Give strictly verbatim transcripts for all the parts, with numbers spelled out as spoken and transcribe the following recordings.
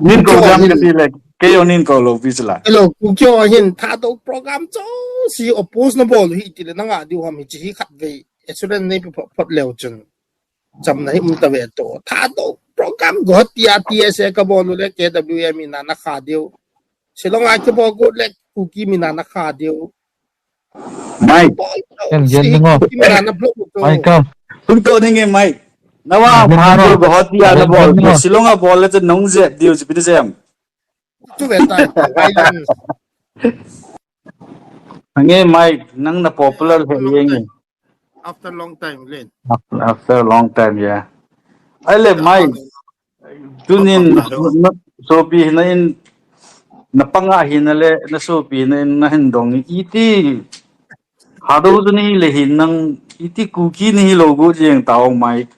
Nin Kyo program hin. Ka ti le, kei o nin ko lo pi sila. Hello, Kukyo hin Thadou program cho si oppose na bol hi ti le na nga diu ham hi chi hi khat vei. Assurance nei pi phot phot leu chun. Cham na hi um ta ve to. Thadou program go ti a T S A ka bol le K W A mi na na kha diu. Shillong a ki bol go le Kuki mi na na kha diu. Mike. Bol to. Ken Si gen ngo. Kuki mi na na block to. Michael. Tung to ni nge Mike. Na wa Ken ma ngo. to go ti a na Ken bol. Ngo. Shillong a bol le nong zep diu si pi sem. Tu ve ta. Violence. Nge Mike, nang na popular he ye nge. After long time, Len. After, after a long time, yeah. Ai le Mike, tunin na, sopi na in na panga hi na le na sopi na in na hin dong iti. Thadou tu ni le hin nang iti Kuki ni hi lo go jeng ta ong Mike.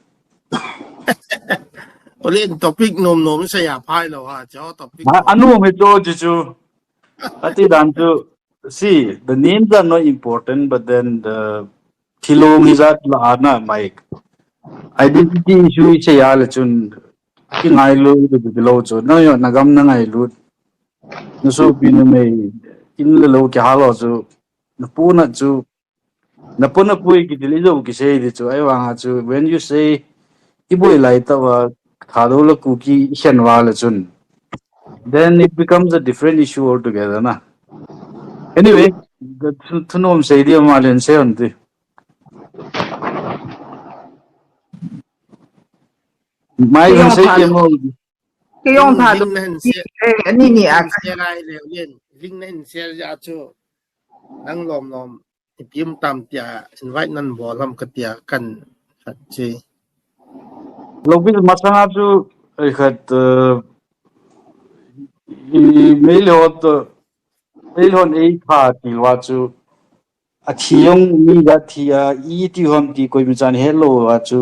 Ole topic nom nom sa ya phai lo ha, cho topic. Anu me to ji chu. Ati dan chu. See, the names are not important, but then the thilong is at la ana Mike. Identity issue is ya le chun. Ki ngai lo de de lo chu. Na yo na gam na ngai lo. Na sopi na mei in le lo ki ha lo chu. Na pu na chu. Na pu na pu ki dil i lo ki sei di chu. Ai wang a chu. When you say i boi lai ta wa Thadou le Kuki i khen wa le chun. Then it becomes a different issue altogether na. Anyway, the thu- thu nom sei di ma len sei on ti. Mai Kei gon jong sei pha- ke mo. Kei jong pha Ling na hin share, eh, ani ni a share ai le, Len. Ling na hin share ya chu. Nang lom lom. Ipi um tam tia invite nan bol ham ka tia kan khat chi. Lo bi masanga chu ai khat uh, i mei le hot uh, mei le hon ei kha ti wa chu a thi yong mi ga thi a i ti hom ti koi mi chan he lo wa chu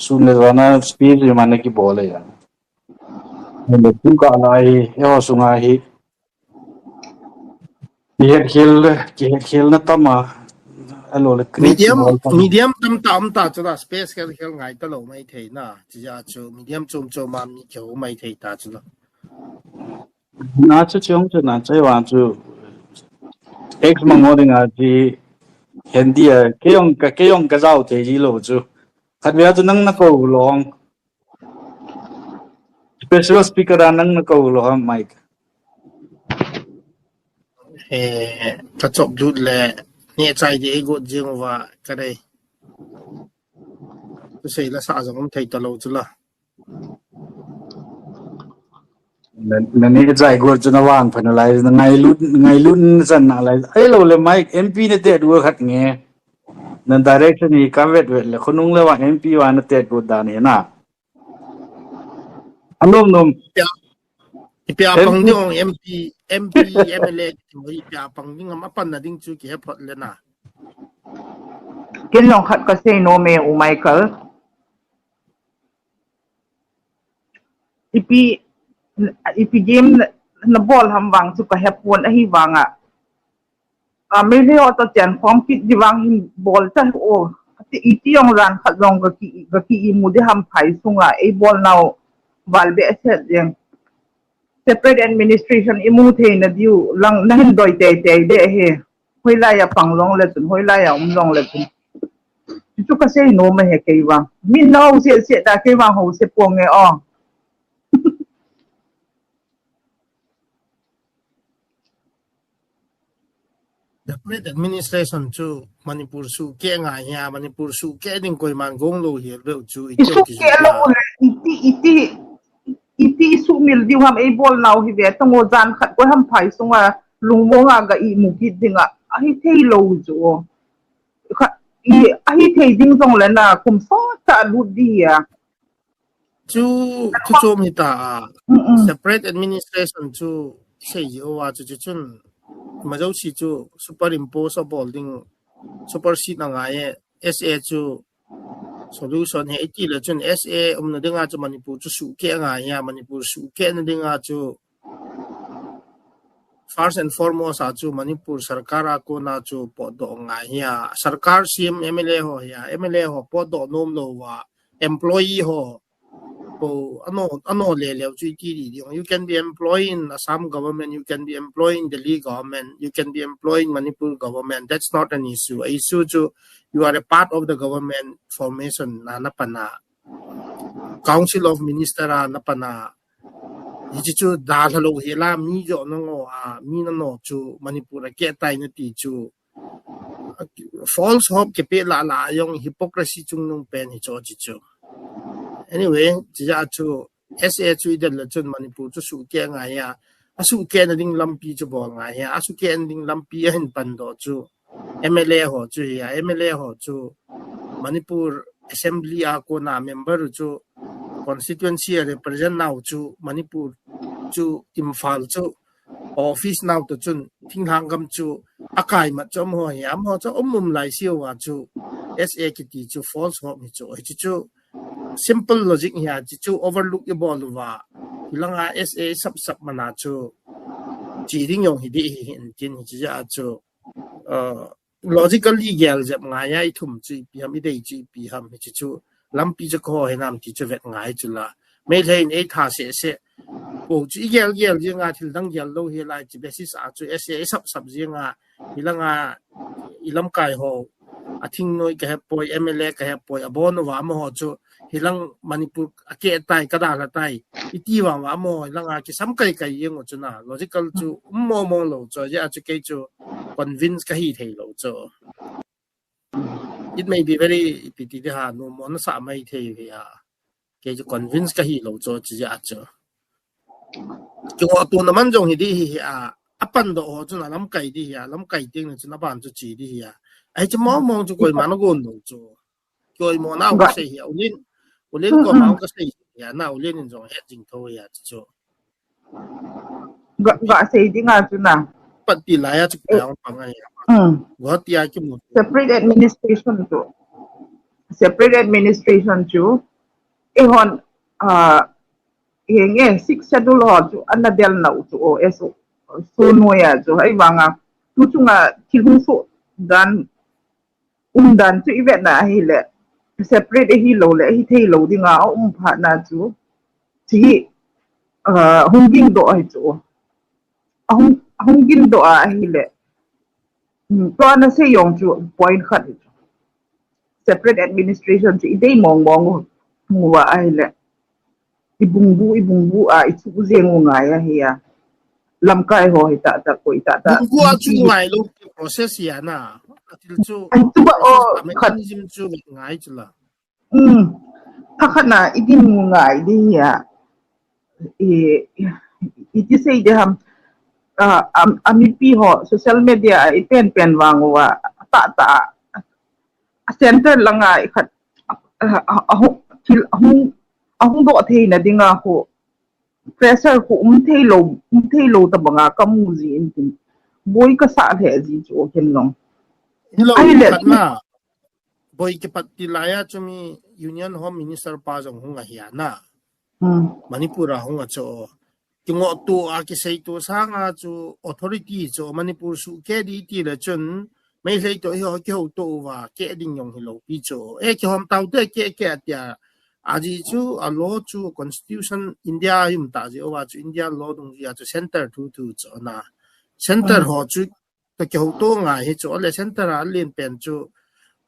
sun le wa na speech ma na ki bol le ya. He le tu ka lai e ho sunga hi. Ki het khel, ki het khel na tam a. A lo le create Medium, bol tam. Medium tam ta um ta chu la space khel khel ngai ta lo mai thei na. Chi ya chu medium chom chom a mi kyo mai thei ta chu la. Na chu chong chu na chai wan chu. Ex ma ngo ding a chi. Hen dia ke yong ka ke yong ka zau te ji lo chu. Khat ve chu nang na ko long. Special speaker a nang na ko lo ha Mike. Eh, ka chop dut le ne chai di ei got jing wa ka dei. Tu sei la sa jong um thei ta lo chu la. Na na ne chai go chu na wang pha na lai na ngai lut ngai lut na chan na lai. Ai lo le Mike M P ne te du khat nge. Na direction ni ka vet vet le khunung le wa M P wa na te go da ne na. Anom nom. Ipi a M P. Pang ding ong M P, M P, M L A, ipi a Pang ding am apan na ding chu ki he phot le na. Ken jong khat ka sei nom e u Michael. Ipi ipi game na, na bol ham vang chu ka he pon ahi vang a. A mei le o to chan khom kit di vang hin bol ta o. Ati iti jong ran khat jong ga ki ga ki i mu de ham phai sunga ei bol nau val be set jeng. Separate administration i mu thei na diu lang na hin doi tei tei de he. Hoilai a pang long le chun, hoilai a um long le chun. Chu ka sei nom e he kei vang. Min na ho se se ta kei vang ho se pong e o. Separate administration chu Manipur suh keh ngai hia, Manipur suh keh ding koiman gong lo hi lo chu i I suh keh lo le, iti, iti, iti i suh mil diu ham ei bol nau hi ve, tango jan khat koi ham phai sunga, lungmong a ga i mu kit ding a, ahi thei lo chu. Kha, i, ahi thei ding jong le na, kum sot ta lut di a. Chu, chu chom hi ta a. Mm, mm. Separate administration chu sei ji o a chu chu chun. Ma jo si chu superimpose a bol ding, supersede a ngai e, S A chu solution he iti le chun S A um na ding a chu Manipur chu suh keh ngai hia, Manipur suh keh na ding a chu first and foremost a chu Manipur sarkar a kona chu potdoh ngai hia, sarkar C M M L A ho hia, M L A ho potdoh nom lo va, employee ho po, ano, ano le leo chu iti di ding. You can be employed in Assam government, you can be employed in Delhi government, you can be employed in Manipur government. That's not an issue. A issue chu you are a part of the government formation na, na pana. Council of Minister a na pana. Hichi chu dalha lou hela mi jo nongo a, mi nano chu Manipur a ke tai na ti chu. False hope ke pe la la yong hypocrisy chung nung pen hi cho chi chu. Anyway, chi ja chu S A chu i del le chun Manipur chu su ke ngai ya. A su ke na ding lampi chu bol ngai ya. A su ke na ding lampi a hin pan do chu. M L A ho chu hi a, M L A ho chu Manipur Assembly a kona member chu constituency a represent nau chu Manipur chu Imphal chu office nau to chun thinglhang gam chu a kai mat chu amaho hi, amaho chu um um lai siu a chu S A kiti chu false hope hi chu, hi chu, chu simple logic hi a, chi chu overlook i bol uva. Hilanga S A sap sap mana chu chi ding yong hi di hi hin tin hi chi ja chu, uh, logically gel jep ngai a i thum chu ipi ham, i dei chu ipi ham, hi chi chu lampi chu ko he nam ti chu vet ngai chu la. Meilhei in ei tha se se. Ko chu i gel gel jing a thil dang gel lou hi lai chi basis a chu S A sap sap jing a, hilanga i lamkai ho a thingnoi ka hepoi, M L A ka hepoi, a bon uva amaho chu hilang Manipur a ke tai, ka dalha tai, i ti vang uva amaho hilanga kisam kai kai jeng u chu na, logical chu um mo mo lou chu, ja chu kei chu convince ka hi thei lou chu. It may be very, ipi ti di ha, nu mo na sa mai thei hi a. Kei chu convince ka hi lou chu, chi ja chu. Chu tu na man jong hi di hi a, a pan do ho chu na lamkai di hi a, lamkai ting na chu na ban chu chi di hi a. Ai chu mo mo chu koima na gon lou chu. Koima na ka sei hi a, ulin, ulin koima ka sei hi a, na ulin in jong het jing tho hi a chu. Ga, ga sei ding a chu na. Pat ti lai a chu ka yang pa ngai. Hmm. Guwahati a kimu. Separate administration chu. Separate administration chu. E hon, ah, henge, six schedule ho chu, ana del nau chu, o, e so, so no ya chu, hai vanga, tu chunga, thil hung so dan, um dan chu i vet na ahile, separate ahi lou le, ahi thei lou dinga, a um phat na chu, chi hi, ah, hung ging do ahi chu. A hung, a hung ging do a ahile. Hmm, tua na sei jong chu point khat hi chu. Separate administration chu i dei mong mong u. Hung uva ahile. I bung bu, i bung bu a, i chu jeng u ngai ahi a. Lamkai ho hi ta ta, koi ta ta. Bung bu a chu ngai lou process hi a na. A thil chu. Ai, tu ba, process o, a khat. Mechanism chu ngai chu la. Um, tha khat na i din u ngai di hi a. I, i, i ti sei di ham. A, a, a mipi ho, social media, i pen pen vang uva. Ta ta. A center langa i khat, a, a, a, a, thil, a hung, a hung do thei na dinga ho. Pressure khu um thei lou, um thei lou ta banga ka mu ji in tin. Boi ka sa lheh ji chu ken long. Hello, ahile, khat na. Boi kipat ti lai a chu mi Union Home Minister pa jong hung ahi a na. Hmm. Manipur a hung a chu. Kingoh tu a kisei tu sanga chu authority chu Manipur su ke di ti le chun Meitei to hi ho kihou to uva ke ding jong hi lou pi chu. E kihom tau te ke ke a tia. Aji chu a law chu constitution India a um ta ji uva chu India law dung ji a chu center thu thu chu na. Center ho chu ta kihou to ngai hi chu le center a len pen chu,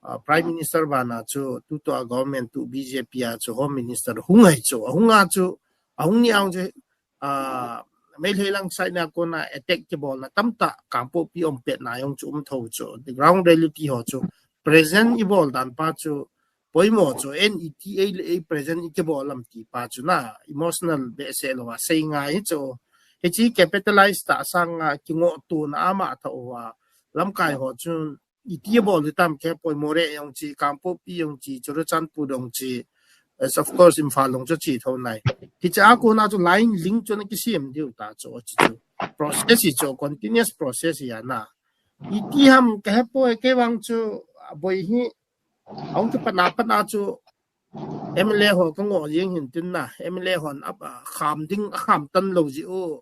ah, Prime Minister bana chu tu to a government tu B J P a chu Home Minister hung hai chu. A hung a chu, a hung ni ang chu, ah, Meitei lang side na kona attack kibol na tamta Kangpokpi um pet na jong chu um tho chu. The ground reality ho chu present i bol dan pa chu poimo chu, en i ti ei le ei present i kibol lam ti pa chu na, emotional behseh lou a sei ngai chu. Hichi capitalize ta sanga kingoh tu na ama tha uva lamkai ho chu i ti bol di tam ke poimo re jong chi, Kangpokpi jong chi, Churachandpur jong chi, as of course Imphal jong chu chi tho nai. Hicha kona chu line link chu na kisem diu ta chu chi chu. Process hi chu, continuous process hi a na. I ti ham ka hepoi, kei vang chu, a boi hi, a hung kipat na pat na chu, M L A ho ka ngoh jing hin tin na, M L A hon ap, a kham ding, a kham tan lou ji u.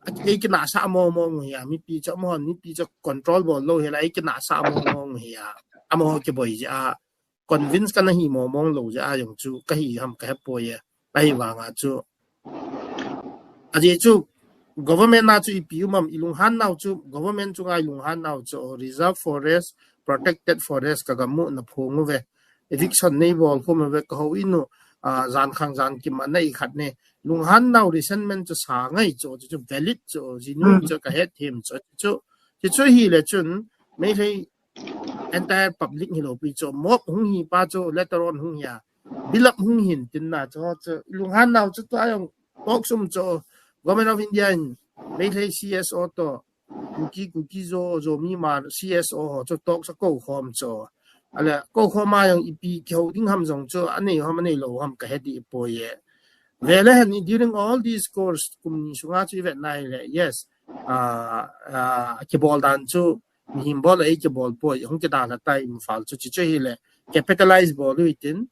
A kei kina sa mo mo ngu hi a, mipi chu, amaho mipi chu control bol lou hi la, ei kina sa mo mo ngu hi a. Amaho kiboi ji a, convince kana hi mo mo lou ji a jong chu, ka hi ham ka hepoi e. Ahivanga chu, ajeh chu government a chu ipi um am, ilunghan nau chu, government chunga ilunghan nau chu, reserve forest, protected forest ka gamu na phong uve. Eviction nei bol khum uve, ka houin u, a, jan khang jan kim a nei khat ne. Lunghan nau resentment chu sa ngai chu, chu, chu valid chu, jinu chu ka het him chu, chu, chu, chu hi le chun, Meitei entire public hi lo pi chu, mob hung hi pa chu, later on hung hi a, bilap hung hin tin na chu, chu, lunghan nau chu, tu ayong talk sum chu, Government of India in, Meitei C S O to, Kuki, Kuki Zo, Zomi Hmar, C S O ho chu talk sa ko khom chu. Ale, ko khom a jong ipi kihou ding ham jong chu, anei ham, anei lo ham ka he di po ye. Vele hen, during all these course, kum ni sunga chu i vet nai le, yes, a, a, kibol dan chu, mihem bol ei kibol poi, hung kidal a tai Imphal chu, chi chu hi le, capitalize bol u hitin,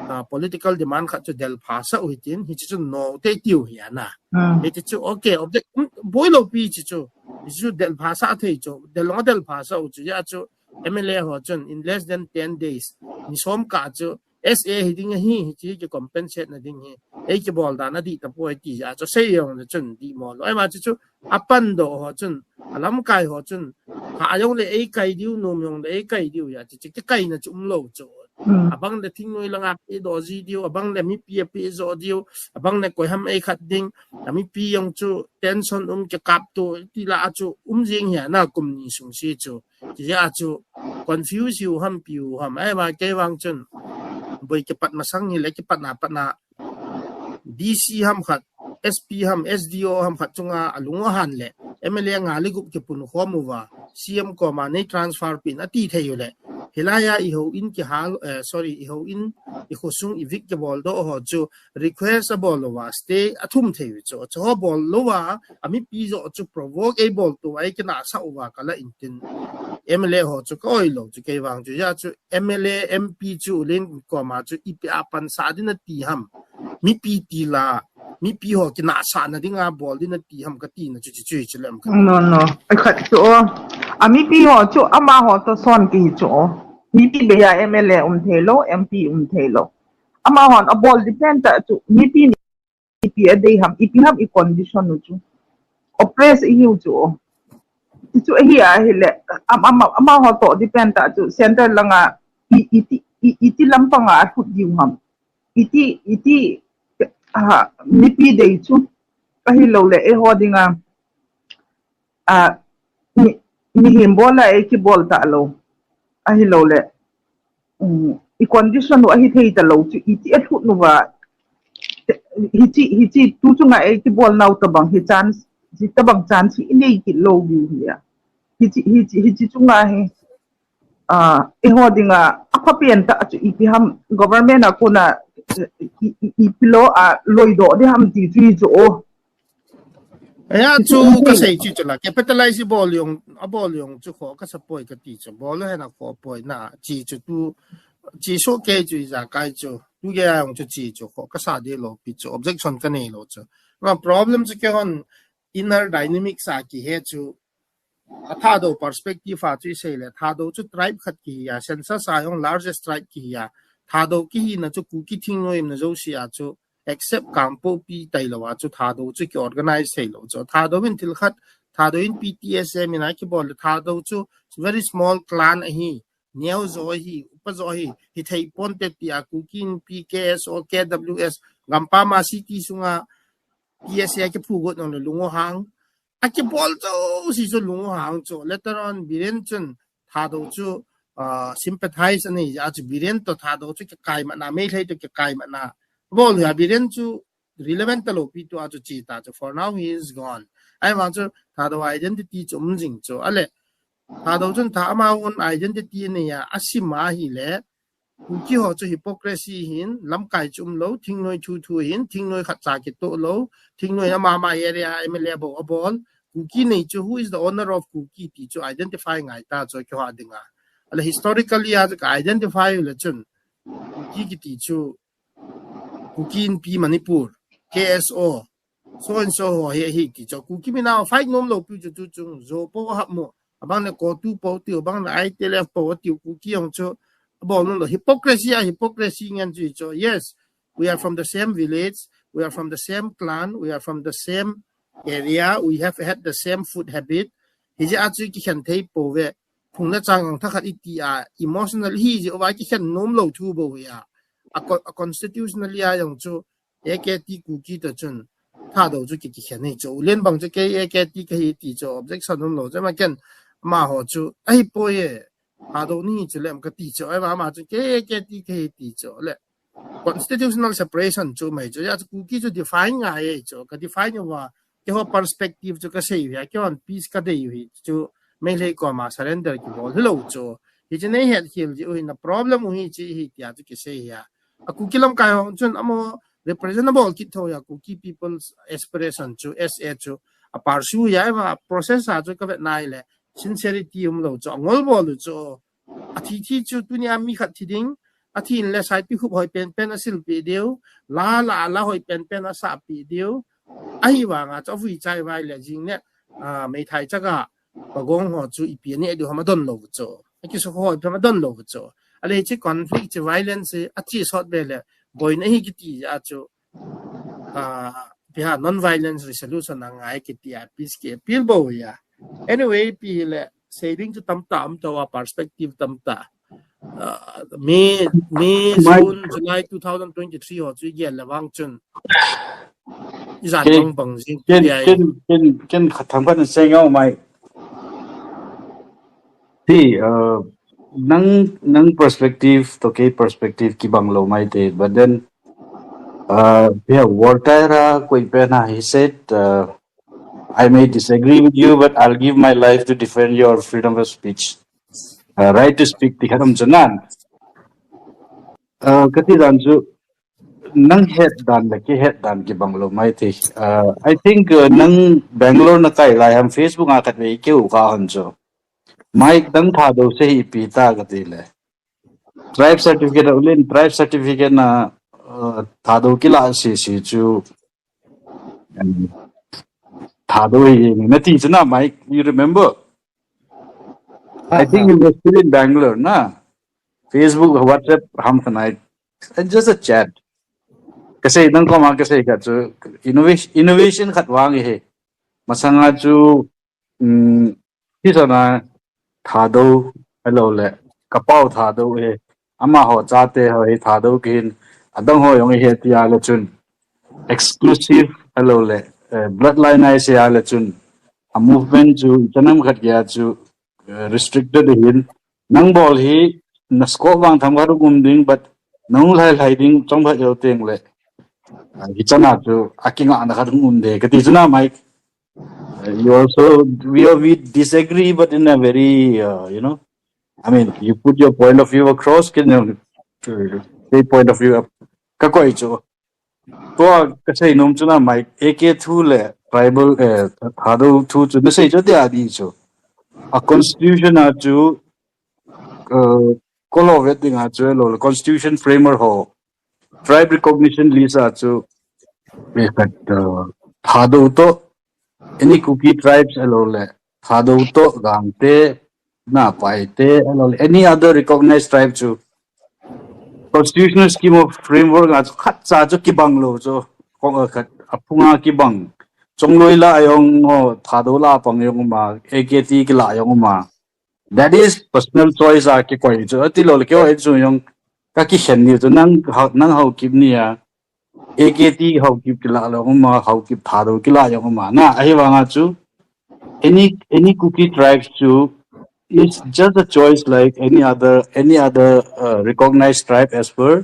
a, political demand khat chu del pha sa u hitin, hi chi chu no te tiu hi ana. Hmm. Hi ti chu, okay, object, um, boi lo pi chi chu, hi chu del pha sa thei chu, del long del pha sa u chu, ya chu, M L A ho chun, in less than ten days, ni som ka chu, S A hi ding hi, hi chi ki compensate na ding hi, ei kibol dan a di ta poi ti ya chu, sei jong na chun di mo lo, ai ma chu chu, apan do ho chun, alamkai ho chun, ha jong le ei kai diu, nom jong le ei kai diu ya, chi chi kai na chu um lo chu. Hmm. Abang le thingnoi langa pe do ji diu, abang le mipi a pe jo diu, abang le koi ham ei khat ding, a mipi jong chu tension um kikap tu, ti la a chu um jing hi ana kum ni sung si chu. Chi a chu confuse u ham pi u ham, ai ma kei vang chun. Boi kipat masang hi le kipat na pat na D C ham khat, S P ham, S D O ham khat chunga alung ahan le, M L A nga le gup kipun khom uva, C M koma nei transfer pin ati thei u le. Hilai a i houin kihal, eh, sorry, i houin i khosung i vik kibol do ho chu request abol uva, stay athum thei u chu. Chu ho bol uva, a mipi jo chu provoke ei bol tu, ei kina sa uva ka la in tin. M L A ho chu ka oi lo chu kei vang chu ya chu M L A, M P chu u len koma chu ipi a pan sa din a ti ham. Mipi ti la, mipi ho kina sa na ding a bol din a ti ham ka ti na chu chu chu chu lem ka. No, no. Ai khat chu o. A mipi ho chu ama ho to son ki chu o. Mipi be ya M L A um thei lo, M P um thei lo. Ama hon a bol depend ta chu mipi ni ipi a dei ham, ipi ham i condition u chu. Oppress i hiu chu. Ti chu ahi a hi le, am, am, ama ho to depend ta chu, center langa, i, i ti, i, i ti lampanga a thut diu ham. I ti, i ti, ha, mipi dei chu. Ahi lo le, e ho dinga, a, mi, mihem bol a e kibol ta lo. Ahi lo le. Um, i condition u ahi thei ta lo chu, i ti a thut nu va, hi chi, hi chi, tu chunga ei kibol nau tabang hi chance, hi tabang chance hi i nei kit lo diu hi a. Hi chi, hi chi, hi chi chunga hi, a, i ho dinga, a pha pen ta chu ipi ham government a kona, i, i, i pilo a loi do di ham ti chu hi chu o. Aya chu ka sei chu chu la, capitalize bol jong, a bol jong chu kho ka sa poi ka ti chu, bol hen a kho poi na, chi chu tu, chi so ke chu i ja kai chu, tu ge a jong chu chi chu kho ka sa de lo pi chu, objection ka nei lo chu. Ma problem chu ke hon inner dynamics a ki he chu, a Thadou perspective a chu i sei le, Thadou chu tribe khat ki hi a, census a jong largest tribe ki hi a, Thadou ki hi na chu Kuki thingnoi um na jo si a chu, except Kangpokpi tai lo a chu Thadou chu ki organize thei lo chu. Thadou in thil khat, Thadou in P T S M in a kibol le Thadou chu very small clan ahi, neo jo ahi, upa jo ahi, hi thei pon te ti a Kuki Inpi, K S O, K W S, gampam a city sunga P S A kiphu got nong le Lungho hang. A kibol chu si chu Lungho hang chu. Later on, Biren chun Thadou chu, ah, sympathize ani a chu Biren to Thadou chu kikai ma na, Meitei to kikai ma na. Bol ya Biren chu relevant ta lo pi tu a chu chi ta chu. For now, he is gone. Ai vang chu Thadou identity chu um jing chu. Ale, Thadou chun tha ama own identity nei a, a sim a hi le, Kuki ho chu hypocrisy hin, lamkai chu um lo, thingnoi thu thu hin, thingnoi khat cha kitoh lo, thingnoi ama ama area M L A bou abol, Kuki nei chu, who is the owner of Kuki ti chu identify ngai ta chu keiho a dinga. Ale historically a chu ka identify u le chun, Kuki kiti chu, Kuki Inpi Manipur, K S O, so and so ho hi, hi ti chu. Kuki mina fight nom lo pi chu tu chung, Zo po hap mo, abang le CoTU po tiu, abang le I T L F po tiu, Kuki jong chu, abol nom lo. Hypocrisy a, hypocrisy ngen chu chu. Yes, we are from the same village, we are from the same clan, we are from the same area, we have had the same food habit. Hijeh a chu kikhen thei pouve. Phung le chang ang thakhat iti a, emotional hi jeh uva kikhen nom lou thu bou hi a. A co-, a constitutionally a jong chu A K T Kuki toh chun Thadou chu ki, kikhen hi chu. Len bang chu kei A K T kahi ti chu objection um lou chu. Ama ken, amaho chu, ahipoi e, Thadou nahi chu lem kati chu. Ahivang ama chu kei A K T kahi ti chu le. Constitutional separation chu mai chu. Hijeh chu Kuki chu define ngai e chu. Ka define uva, keiho perspective chu kasei uve, keihon peace kadei u hi chu, Meitei koma surrender kibol hilou chu. Hichu nei hetkhel jeh u hi na problem u hi chu hi tia chu kisei hi a. A Kuki lamkai ho chun amaho represent abol kit thou hi a, Kuki people's aspiration chu, S A chu, a pursue hi a, ahivang a process a chu kavet nai le, sincerity um lou chu, angol bol u chu, athi thi chu tunia mi khat thi ding, athi in le saipi khup hoi penpen asilpeh diu, la la la hoi penpen asahpeh diu, ahivang a chu avui chai vai le jing le, ah, meithai chaka, pagong ho chu ipi aneh diu ham adon lou chu. Akisukha ho ipi ham adon lou chu. Ale hiche conflict chu violence hi ache sot be le, boina hi kiti a chu, ah, ipi ham non-violence resolution angai kiti a, peace ki appeal bou hi a. Anyway, ipi hile, sei ding chu tamtah um tauva, perspective tamtah. Ah, May, May, June, July two thousand twenty-three ho chu igel le vang chun, ijat bang bang jing ken, ken, ken, ken khat themkhat in sei ngau mai. Ti, uh, nang, nang perspective toh kei perspective kibang lou mai te, but then, uh, yeah, Voltaire a koi pen a, he said, uh, "I may disagree with you, but I'll give my life to defend your freedom of speech." Uh, right to speak ti khat um chu nan. Uh, kati dan chu, nang het dan le kei het dan kibang lou mai te. Uh, I think, uh, nang Bangalore nakai lai ham Facebook a khat vei keu ka hon chu. Mike, nang Thadou sei ipi ta kati le. Tribe certificate, ulen tribe certificate na, uh, Thadou kila sese chu. Um, Thadou hi nati chu na, Mike, you remember? I think you were still in Bangalore, na? Facebook, WhatsApp, ham khanai. It's just a chat. Kasei, nang koma kasei khat chu innovation, innovation khat vang hi. Masanga chu, um, hi sana Thadou, hello le, kapau Thadou hi. Amaho chate ho hi Thadou kihin, adang ho jong hi tia le chun. Exclusive, hello le, eh, bloodline a isei a le chun. A movement chu, ichan ham khat geiya chu, eh, restricted hin. Nang bol hi, na scope vang themkhat um ding, but nang lhailhai ding, chomkhat jou teng le. Ah, hichan a chu, akingahna khat um de, kati chu na, Mike. Uh, you also, we, we disagree, but in a very, uh, you know, I mean, you put your point of view across, ken, uh, say point of view, kakoi chu. Tua kasei nom chu na, Mike, A K two le tribal, eh, Thadou two chu, nasei chu tia di chu. A constitution a chu, uh, kolo vet ding a chu, lo, constitution framework ho. Tribe recognition list a chu, eh, khat, uh, Thadou toh, any Kuki tribes, hello le, Thadou toh, Gangte, Napaite, hello le, any other recognized tribe chu, constitutional scheme of framework a chu, khat cha chu kibang lou chu, kong a khat, aphunga kibang. Chongloi la jong ho, Thadou la pang jong um a, A K T kila jong um a. That is personal choice a kikoi chu. Ati lou le keiho chu jong kakikhen ni chu nang hao, nang Haokip ni a. A K T Haokip kila jong um a, Haokip Thadou kila jong um a. Na, ahivang a chu. Any, any Kuki tribes chu is just a choice like any other, any other, uh, recognized tribe as per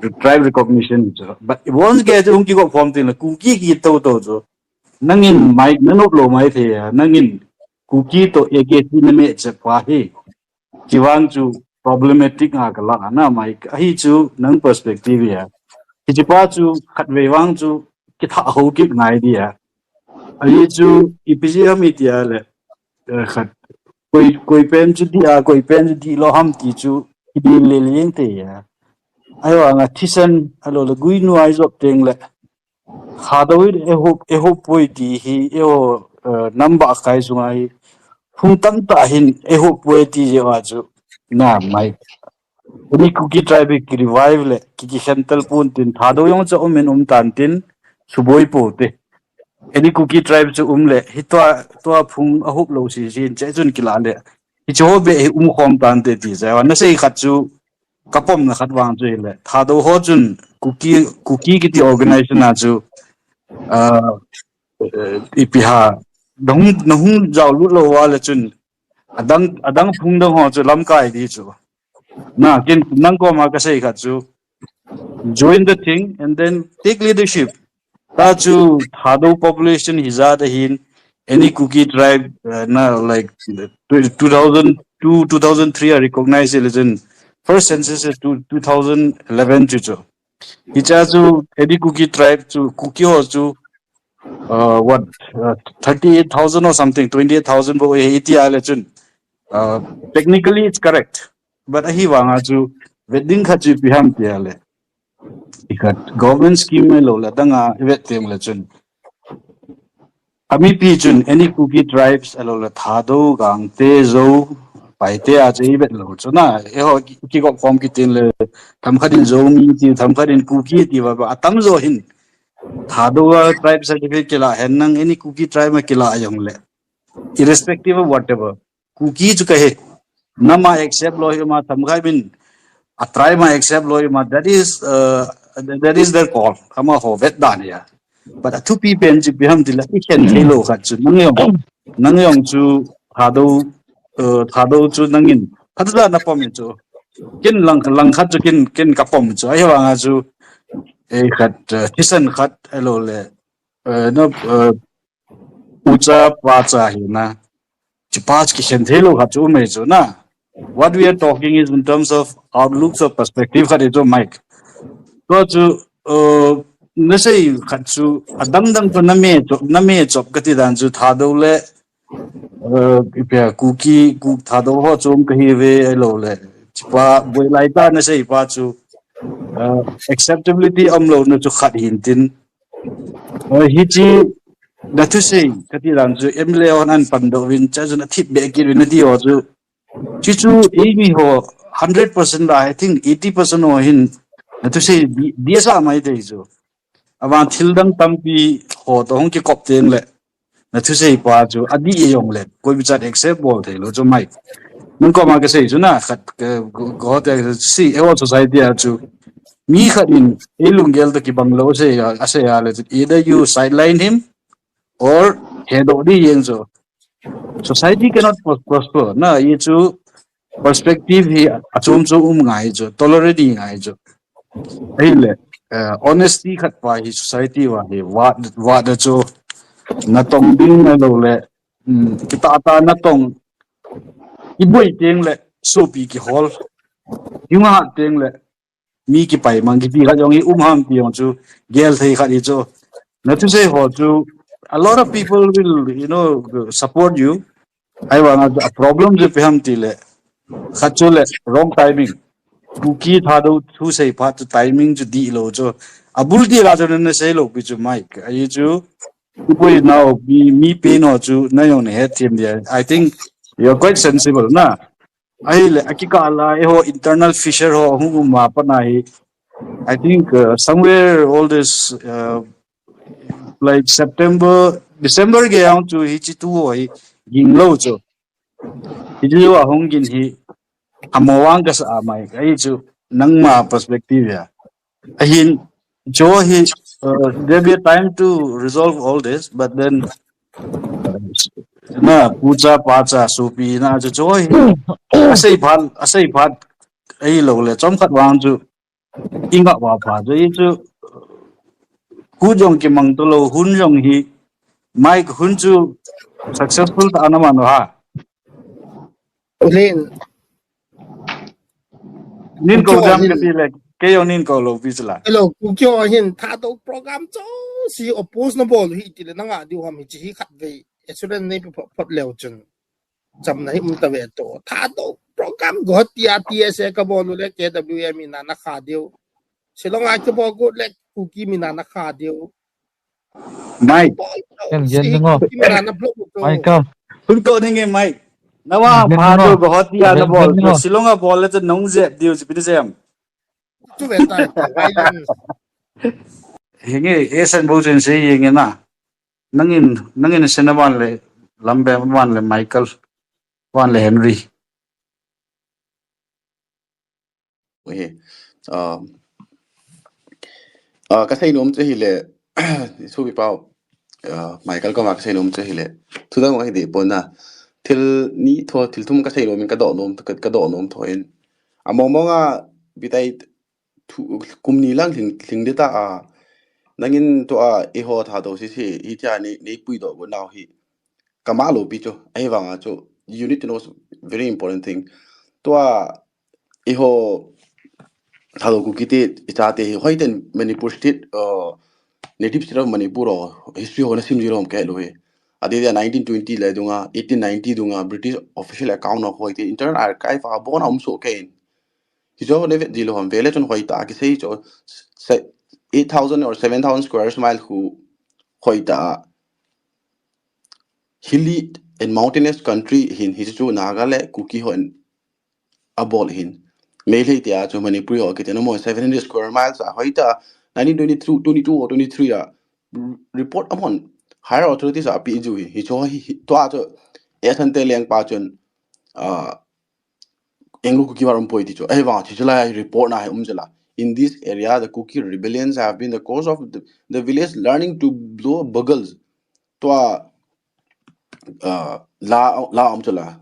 the tribe recognition chu. But once ke chu hung kigop khom teng le Kuki kiti tou tou chu. Nangin Mike nanop lou mai thei a, nangin Kuki toh A K T nameh chep pa hi. Hivang chu problematic a kala na, Mike. Ahi chu nang perspective a. Hiche pa chu khatvei vang chu kitha Haokip ngai dia. Ahi chu ipi jeh ham iti a le, eh, khat. Koi, koi pen chu di a, koi pen chu di lou ham ti chu kidil le leng te a. Ahivang a thisan, ahilou le guinu a ijop teng le. Thadou in eiho, eiho poi ti hi, eiho, eh, nam bahkai sunga hi. Hung tamtah hin eiho poi ti jeh a chu. Na, Mike. Any Kuki tribe ki revive le, ki, ki khen tel pon tin, Thadou jong chu um in um tan tin, suboi pou te. Any Kuki tribe chu um le, hi tua, tua phung a hup lou si, si, che chun kila le. Hi chu ho be hi um khom tan te ti, ja, na sei khat chu, ka pomna khat vang chu hi le. Thadou ho chun, Kuki, Kuki kiti organization a chu, uh, uh, ipi ha, nahung, nahung jao lut lou va le chun, adang, adang phung dang ho chu lamkai di chu. Na, kin, nang koma ka sei khat chu, join the thing and then take leadership. Ta chu Thadou population hi ja ta hin, any Kuki tribe, uh, na, like, two thousand two, two thousand three a recognize le chun, first census is two, two thousand eleven chu chu. Hi cha chu, any Kuki tribe chu, Kuki ho chu, uh, what, uh, thirty-eight thousand or something, twenty-eight thousand bo hi ti a le chun. Uh, technically it's correct. But ahi vang a chu, vet ding khat chu ipi ham ti a le. Hi khat, government scheme a lou le, dang a, i vet teng le chun. A mipi chun, any Kuki tribes, a lou le Thadou, Gangte, Zou, Paite a chu i vet lou chu na. Eiho ki, kigop khom kiti le, themkhat in Zomi ti, themkhat in Kuki ti va, va, atam jo hin. Thadou a tribe certificate kila hen nang, any Kuki tribe a kila jong le. Irrespective of whatever. Kuki chu kahi. Nama accept lou hi ma themkhat in, a tribe ma accept lou hi ma, that is, uh, that is their call. Amaho vet dan ahi a. But a thupi pen chu ipi ham ti le, i khen thei lou khat chu. Nang jong, nang jong chu Thadou, uh, Thadou chu nangin. Khat la na pom chu. Kin lang, lang khat chu kin, kin ka pom chu. Ahi vang a chu, ei khat, uh, thisan khat, a lou le. Uh, no, uh, Ucha pacha hi na. Chi pa chu kikhen thei lou khat chu um e chu na. What we are talking is in terms of outlooks or perspective khat e chu, Mike. Tua chu, uh, na sei khat chu adang dang chu na me chop, na me chop kati dan chu Thadou le, uh, ipi a Kuki, Kuk Thadou ho chu um kahi ve a lou le. Chi pa boi lai ta na sei pa chu, uh, acceptability um lou na chu khat hin tin. Uh, hi chi na thusei, kati dan chu M L A hon an pan doh uvin, cha chun a thip be kit uvin na ti ho chu. Chi chu, ei mi ho, hundred percent la, I think eighty percent ho hin, na thusei, di, di sa mai te chu. Avan thil dang tampi ho to hung kikop teng le. Na thusei pa chu, a di e jong le, koi bichat accept bol thei lou chu mai. Nang koma ka sei chu na, khat, ka, go, go te, si, eiho society a chu. Mi khat in, ei lunggel to kibang lou sei, a sei a le chu. Either you sideline him, or hedoh di jeng chu. Society cannot pros-, prosper. Na, hi chu perspective hi achom chom um ngai chu, tolerate di ngai chu. Ahile, eh, honesty khat pa hi society va hi, va, va da chu, na tong ding a lou le, um, kita ta na tong, i boi teng le, sopi kihol, i nga teng le, mi kipai mang kiti khat jong hi um ham ti jong chu gel thei khat hi chu. Na thusei ho chu, a lot of people will, you know, support you. Ahivang a problem chu ipi ham ti le. Khat chu le wrong timing. Kuki Thadou thusei phat chu timing chu di lou chu. A bul ti la chu na sei lou pi chu Mike. Ahi chu, ipui nao mi, mi pen ho chu na jong na het them dia. I think you're quite sensible na. Ahile, akikah la, eiho internal fissure ho, hung um ma pat na hi. I think, uh, somewhere all this, uh, like September, December gei a chu hichi tu ho hi ging lou chu. Hichi tu a hung gin hi, amo vang ka sa a mai, ahi chu, nangma perspective a. Ahin, chu hi, uh, there'll be a time to resolve all this, but then, uh, na, pucha, pacha, supi, na, chu, chu hi, asei phat, asei phat, ahi lou le, chomkhat vang chu, i nga va pha, chu, hi chu, khu jong kimang to lou, hun jong hi, Mike hun chu, successful ta na man ha. Len. Nin ko jam ka ti le, kei jong nin ko lou pi chu la. Hello, Kuki ho hin Thadou program chu si oppose na bol hi ti le na nga diu ham hi chi hi khat vei. Assurance nei pi phot, phot leu chun. Jam na hi um ta ve to. Thadou program go ti a T S A ka bol le K W A mi na na kha diu. Shillong a ka bol go le Kuki mi na na kha diu. Mike. Ken jen ngo. Mike kam. Hun ko ni nge Mike. Nawang pha tu bahut dia na bol. Shillong a bol le chu nong jep diu chu pi sem. Tu ve tai. Hinge, esen bo chen se yeng na. Nangin, nangin sena van le, lambe van le, Michael, van le Henry. He. Um, uh, ka sei nom chu hile, Subi Pau, uh, Michael koma ka sei nom chu hile. Thu dang hi de pon na. Thil ni tho, thil thum ka sei nom in ka do nom, ka, ka do nom tho in. A mong mong a bitai thu, kum ni lang hling, hling de ta a. Nangin tua eiho Thadou sisi, hitia nei, nei puidoh got nau hi. Ka ma lo pi chu, ahivanga chu, you need to know very important thing. Tua eiho Thadou Kuki te, i chate hi, hoiten Manipur state, uh, native state of Manipur ho, history ho na sim ji lom ka he lou hi. Adeh dia nineteen twenty le dunga, eighteen ninety dunga, British official account ho hoite, Internal Archive a bon a um soh kei in. Hichu ho nei vet ji lou ham, ve le chun hoitah a kisei chu, se, eight thousand or seven thousand square mile khu hoitah a hilly and mountainous country hin, hichu Naga le Kuki hon abol hin. Meitei te a chu Manipuri ho kiti na mo seven hundred square miles a hoitah a nineteen twenty-two, twenty-two or twenty-three a r-, report amahon higher authorities a pi ju hi. Hichu hi, hi, tua chu Asante lengpa chun, ah, Anglo Kuki War um poi ti chu. Ahivang chu chulai report na hi um jela. In this area, the Kuki rebellions have been the cause of the, the village learning to blow bugles. Tua, ah, la, la um chela.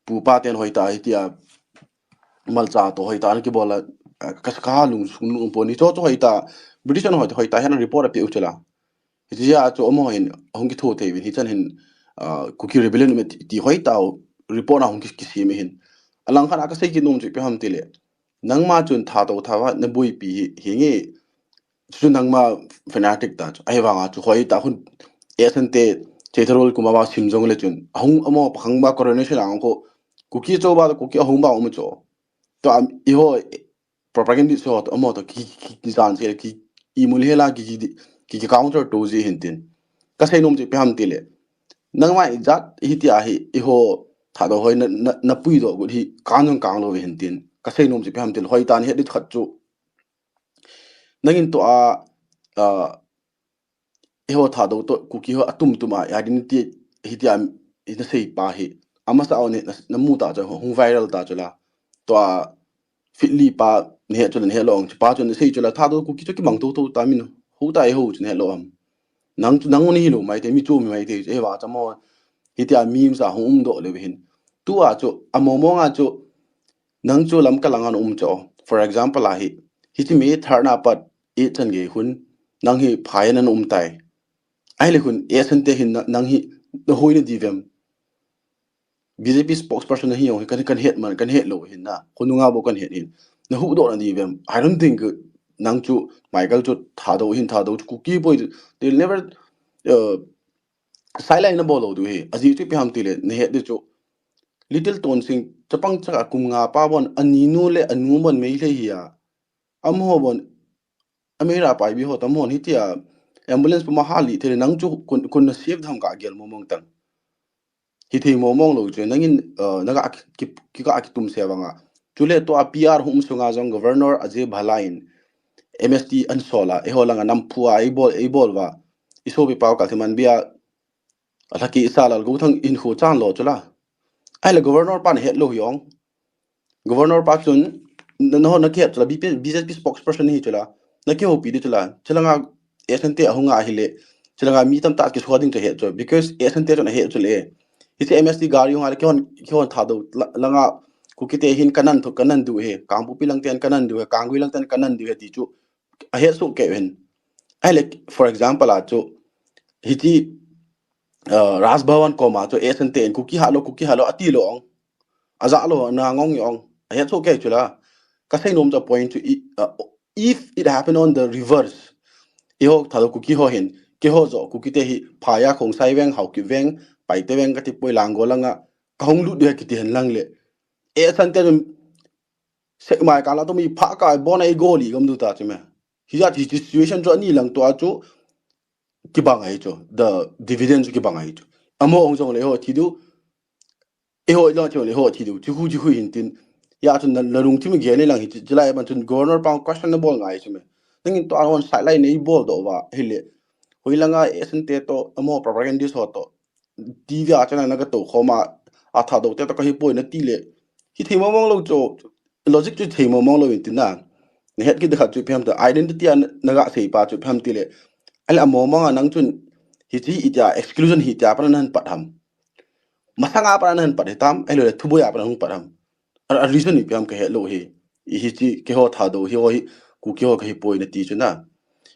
Pupa ten hoitah hitia malcha to hoitah na kibol a, ah, ka, ka lung sung lung pon ni cho cho hoitah, British an hoitah, hoitah hian report a pe u chela. Hitia chu amaho hin hung kitho thei vin hichan hin, ah, Kuki rebellion um e ti, ti hoitah report a hung ki, kisem hin. Alang khan a ka sei kit nom chu ipi ham tile. Nangma chun Thadou Thadou na boipi hi, hinge chu nangma fanatic ta chu. Ahivanga chu hoitah hun Asante Cheitharol kuma ba sim jong le chun. Ahung amaho pakhang ba coronation ang ko Kuki cho ba Kuki ahung ba um cho. To am eiho propagandist ho to amaho to ki, ki, ki jan se ki imul hela ki, ki, ki, ki counter to ji hin tin. Ka sei nom chu ipi ham tile. Nangma ijat hitia hi eiho Thadou hoi na, na, na puidoh got hi kang jong kang lou ve hin tin. Ka sei nom chu ipi ham tile hoitah ni het dit khat chu. Nangin tua, ah, eiho Thadou to Kuki ho atum tum a identity hitia hi na sei pa hi. Amasa o ni na, na mu ta chu hung viral ta chu la. Tua Fitli pa ni he chu ni he long chu pa chu ni sei chu la Thadou Kuki chu kimang to to ta min ho ta eiho chu ni he lo am. Nang chu nang ni hi lo mai te mi chu mi mai te eiva cha mo. Hitia memes a hung um doh le hin. Tua chu a mo mo nga chu nang chu lam ka lang an um cho. For example a hi. Hichi mi thar na pat i chan ge hun. Nang hi phai nan um tai. Ai le hun Asante hin na, nang hi na hoi na di vem. B J P spokesperson na hi yong hi kan, kan het man, kan het lo hin na. Khonunga bo kan het hin. Na hu doh na di vem. I don't think, uh, nang chu Michael chu Thadou hin Thadou chu Kuki boy. They'll never, uh, sideline na bol lo du hi. Aji chu ipi ham tile na het di chu. Little Tonsing chapang chaka kum nga pa bon ani nu le anu bon Meitei hi a. Amaho bon Amira pai bi ho tam hon hitia ambulance puma hali thei nang chu kun, kun na save dham ka gel mo mong tang. Hithei mo mong lo chu nangin, uh, na ka ki, ki, ki ka kitum se vanga. Chule tua P R hum sunga jong Governor Ajay Bhalla in M S T an sola, eiho langa nam phua ei bol, ei bol va. I sopi pau ka thiman bia, a lhaki i sa lal go thang in khu chan lo chu la. Ai le Governor pan het lo hi ong. Governor pa chun, na, na, na kihet chu la, B P, B J P spokesperson hi chu la. Na kihopi di chu la. Chu langa Asante ahunga ahile. Chu langa mi tam ta kisuha ding chu het chu. Because Asante chun ahet chu le. Hiche M S T gari hunga le kihon, kihon Thadou la, langa Kuki te hin kanan thu, kanan du he. Kangpokpi lang ten kanan du he. Kanggui lang ten kanan du he ti chu. Ahet su ke hen. Ai le, for example, a chu, hichi, uh, Raj Bhavan koma chu, Asante in Kuki halo, Kuki halo, ati lo ong. Aja lo, na ngong ong. Ahet su ke chu la. Ka sei nom chu point chu, i, uh, if it happened on the reverse, eiho Thadou Kuki ho hin, keiho jo Kuki te hi, Phaya, Khongsai veng, Haokip veng, Paite veng, kati poi Langol langa, ka hung lut de kiti hen lang le. Asante chun, Sekmai kala to mi pha ka bon ai goli gam du ta chu me. Hi jat hi situation chu ani lang to a chu kibang ai chu. The dividend chu kibang ai chu. Amo ong jong le ho thi du. Eiho ilong chu le ho thi du. Chu khu chu khu hin tin. Ya chun na, na lungthim gel le lang hi chu lai ban chun governor pang question na bol ngai chu me. Nangin to an sideline nei bol do va. Hi le. Hoi langa esan te to amo propagandist ho to. T V a chana na ka to khoma a Thadou te to ka hi poi na ti le. Hi thei mong mong lo chu logic chu thei mong mong lo in tin na. Na het ki de khat chu phem to identity a na ga sei pa chu phem ti le. Ale amo mong a nang chun hi chi itia exclusion hi tia pa na han pat ham. Masanga pa na han pat hi tam, ai lo le thuboya pa na hung pat ham. A, a reason ipi ham ka het lo hi. I hi chi keiho Thadou hi ho hi Kuki ho ka hi poi na ti chu na.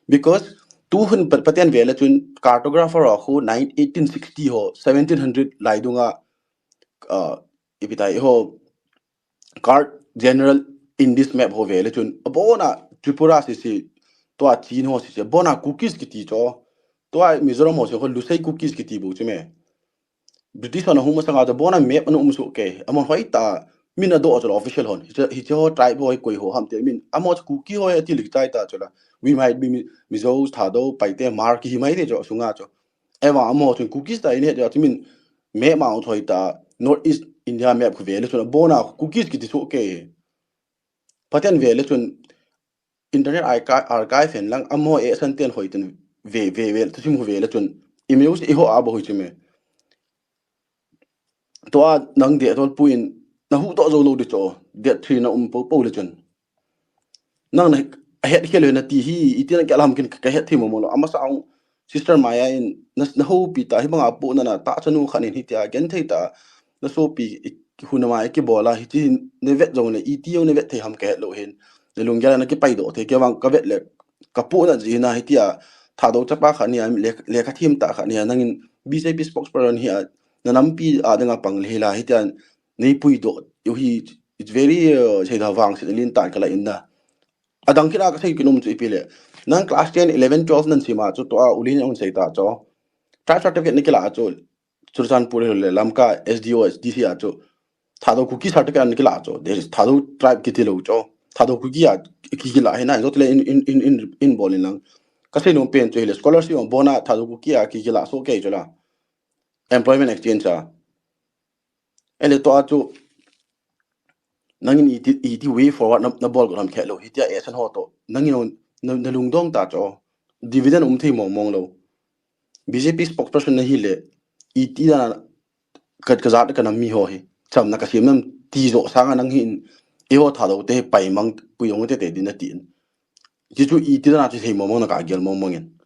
Because tu hun pat Pathen ve le chun cartographer ho khu nine, eighteen sixty ho, seventeen hundred lai dunga, uh, ipi tai ho card general in this map ho ve le chun abona Tripura si si tua Chin ho si si abona Kukis kiti cho tua Mizoram ho si ho Lusei Kukis kiti bu chu me. British hon ahung masanga chu abona map ana um soh kei. Amahon hoitah min adoh chu la official hon. Hiche, hiche ho tribe ho hi koi ho ham ti min. Amahon chu Kuki ho hi ati lik chai ta chu la. We might be Mi-, Mizo, Thadou, Paite, Hmar kihi mai te chu sunga chu. Ahivang amahon chun Kukis ta in he chu min map ma chu hoitah North East India map khu ve le chun abona Kukis kiti soh kei. Pathen ve le chun Internet Archi-, Archive hen lang amahon esan ten hoi ten ve, ve, ve, thusim khu ve le chun email se eiho a bol hoi chu me. Tua nang date tol puin na hu to zo lo di cho, date three na um po po le chun. Nang na het khel na ti hi, iti na kya lam kin ka het thei mo mo lo. Amasa ang Sister Maya in na, na hopi ta hi banga pu na na ta chanu khan in hitia gen thei ta. Na sopi i, huna ma i ki bola hi ti ne vet zong le iti zong ne vet thei ham ka het lo hin. Ne lunggel na ki pai do thei ke vang ka vet le ka pu na ji na hitia Thadou chapa khan ni a le, le ka thim ta khan ni a nangin B J P spokesperson hi a na nampi a dang a pang le hi la hitia nei pui do yu hi it's very, uh, sei da vang sei lin tan ka la in na. Adang kila ka sei ki num chu ipi le. Nang class ten, eleven, twelve nan sima chu tua ulin ang sei ta chu. Tribe certificate ni kila chu. Churachandpur le Lamka S D O, S D C a chu. Thadou Kuki certificate ni kila chu. There is Thadou tribe kiti lo chu. Thadou Kuki a ki kila hi na. Zot le in, in, in, in, in bol in lang. Ka sei num pen chu hi le scholarship ang bona Thadou Kuki a ki kila so kei chu la. Employment exchange a. Ele to a chu nangin iti, iti way forward na, na bol ko lam khe lo. Hitia esan ho to. Nangin na, na lungdong ta cho. Dividend um thei mong mong lo. B J P spokesperson na hi le. Iti da na ka, ka zat ka na mi ho hi. Cham na ka sim nam ti zo sanga nang hin. I ho Thadou te pai mang pui ong te te din na tin. Ji chu iti da na chu thei mong mong na ka gel mong mong in.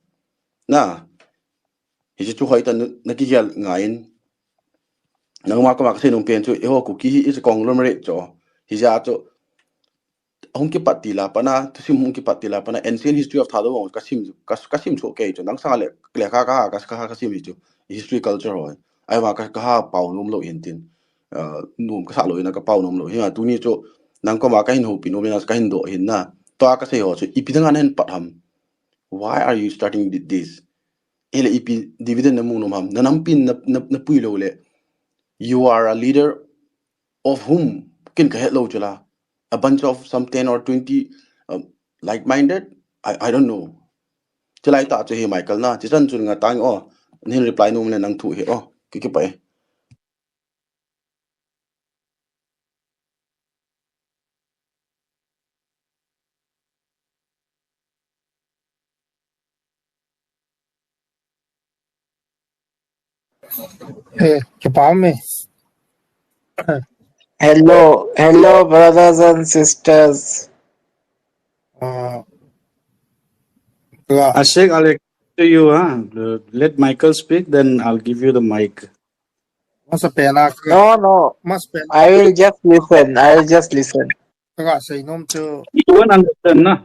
Na. Hi chu chu hoi ta na, na ki gel ngai in. Nangma koma ka sei num pen chu, eiho Kuki hi is a conglomerate chu. Hi ja chu, hung kipat ti la pana, thusim hung kipat ti la pana, ancient history of Thadou hung ka sim, ka, ka sim so kei chu. Nang sang le, le ka, ka, ka, ka, ka sim hi chu. History culture ho. Ai ma ka, ka ha pau num lo hin tin. Uh, num ka sa lo hin ka pau num lo hin. Tuni chu, nang koma ka hin hopi num hin, ka hin do hin na. To a ka sei ho chu, ipi dang an hen pat ham. Why are you starting thi-, this? Ele ipi dividend na mu nom ham. Na nampin na, na, na pui lo le. You are a leader of whom? Kin ka het lo chu la. A bunch of some ten or twenty, um, like-minded? I, I don't know. Chilai ta chu hi Michael na. Chisan chun nga tang o. Nin reply nom le nang thu hi o. Ki ki pa e. Eh, kipa me. Hello, hello, brothers and sisters. Uh, yeah. Ashik, I'll to you, huh? Uh, let Michael speak, then I'll give you the mic. Masa pena ka. No, no. Mas pena. I will just listen. I will just listen. Ka ga sei nom chu. You won't understand, na?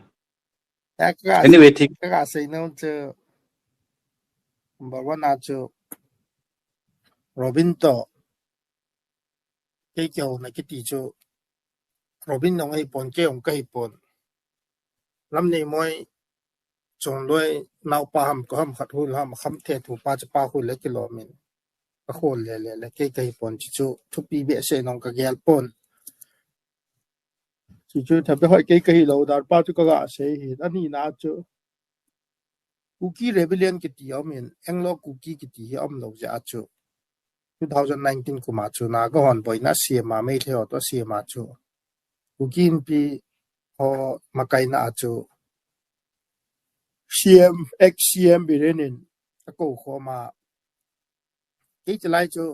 Ka ga, anyway, thik. Ka ga sei nom chu. Number one a chu. Robin to. Kei kei ho na kiti chu. Robin nong ei pon, kei ong ka hi pon. Lamneimoi Chongloi naopa ham ko ham khat hul ham kham the thu pa chapa khu le kilom in. Ka khol le le le kei ka hi pon chi chu thupi behseh nong ka gel pon. Chi chu thabe hoi kei ka hi lo dar pa chu ka ga sei hi. Ani na chu. Kuki Rebellion kiti om in, Anglo Kuki kiti hi om lo ja chu. two thousand nineteen kum a chu Naga hon boina asem a, Meitei ho toh asem a chu Kuki Inpi ho makaina a chu C M, ex C M Biren in akou khom a, kei chulai chu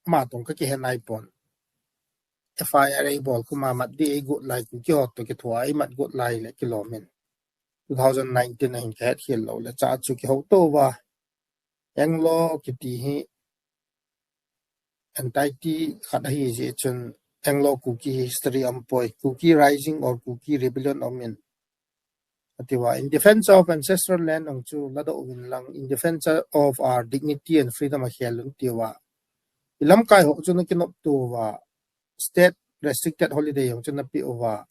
ama toh kakihe naipon. F I R eibol kum a mat ding eigot lai, Kuki ho toh kithoa eimat got lai le kilom in, two thousand nineteen a hin kahet khel lou le chua chu kihouto uva, Anglo kiti hi entity khat ahi jeh chun Anglo Kuki history aumpoi, Kuki Rising or Kuki Rebellion aum in, ati uva, in defense of ancestral land jong chu ladoh uvin lang, in defense of our dignity and freedom akhel un ati uva, i lamkai ho chu nakinopto uva, state restricted holiday jong chu napeh uva,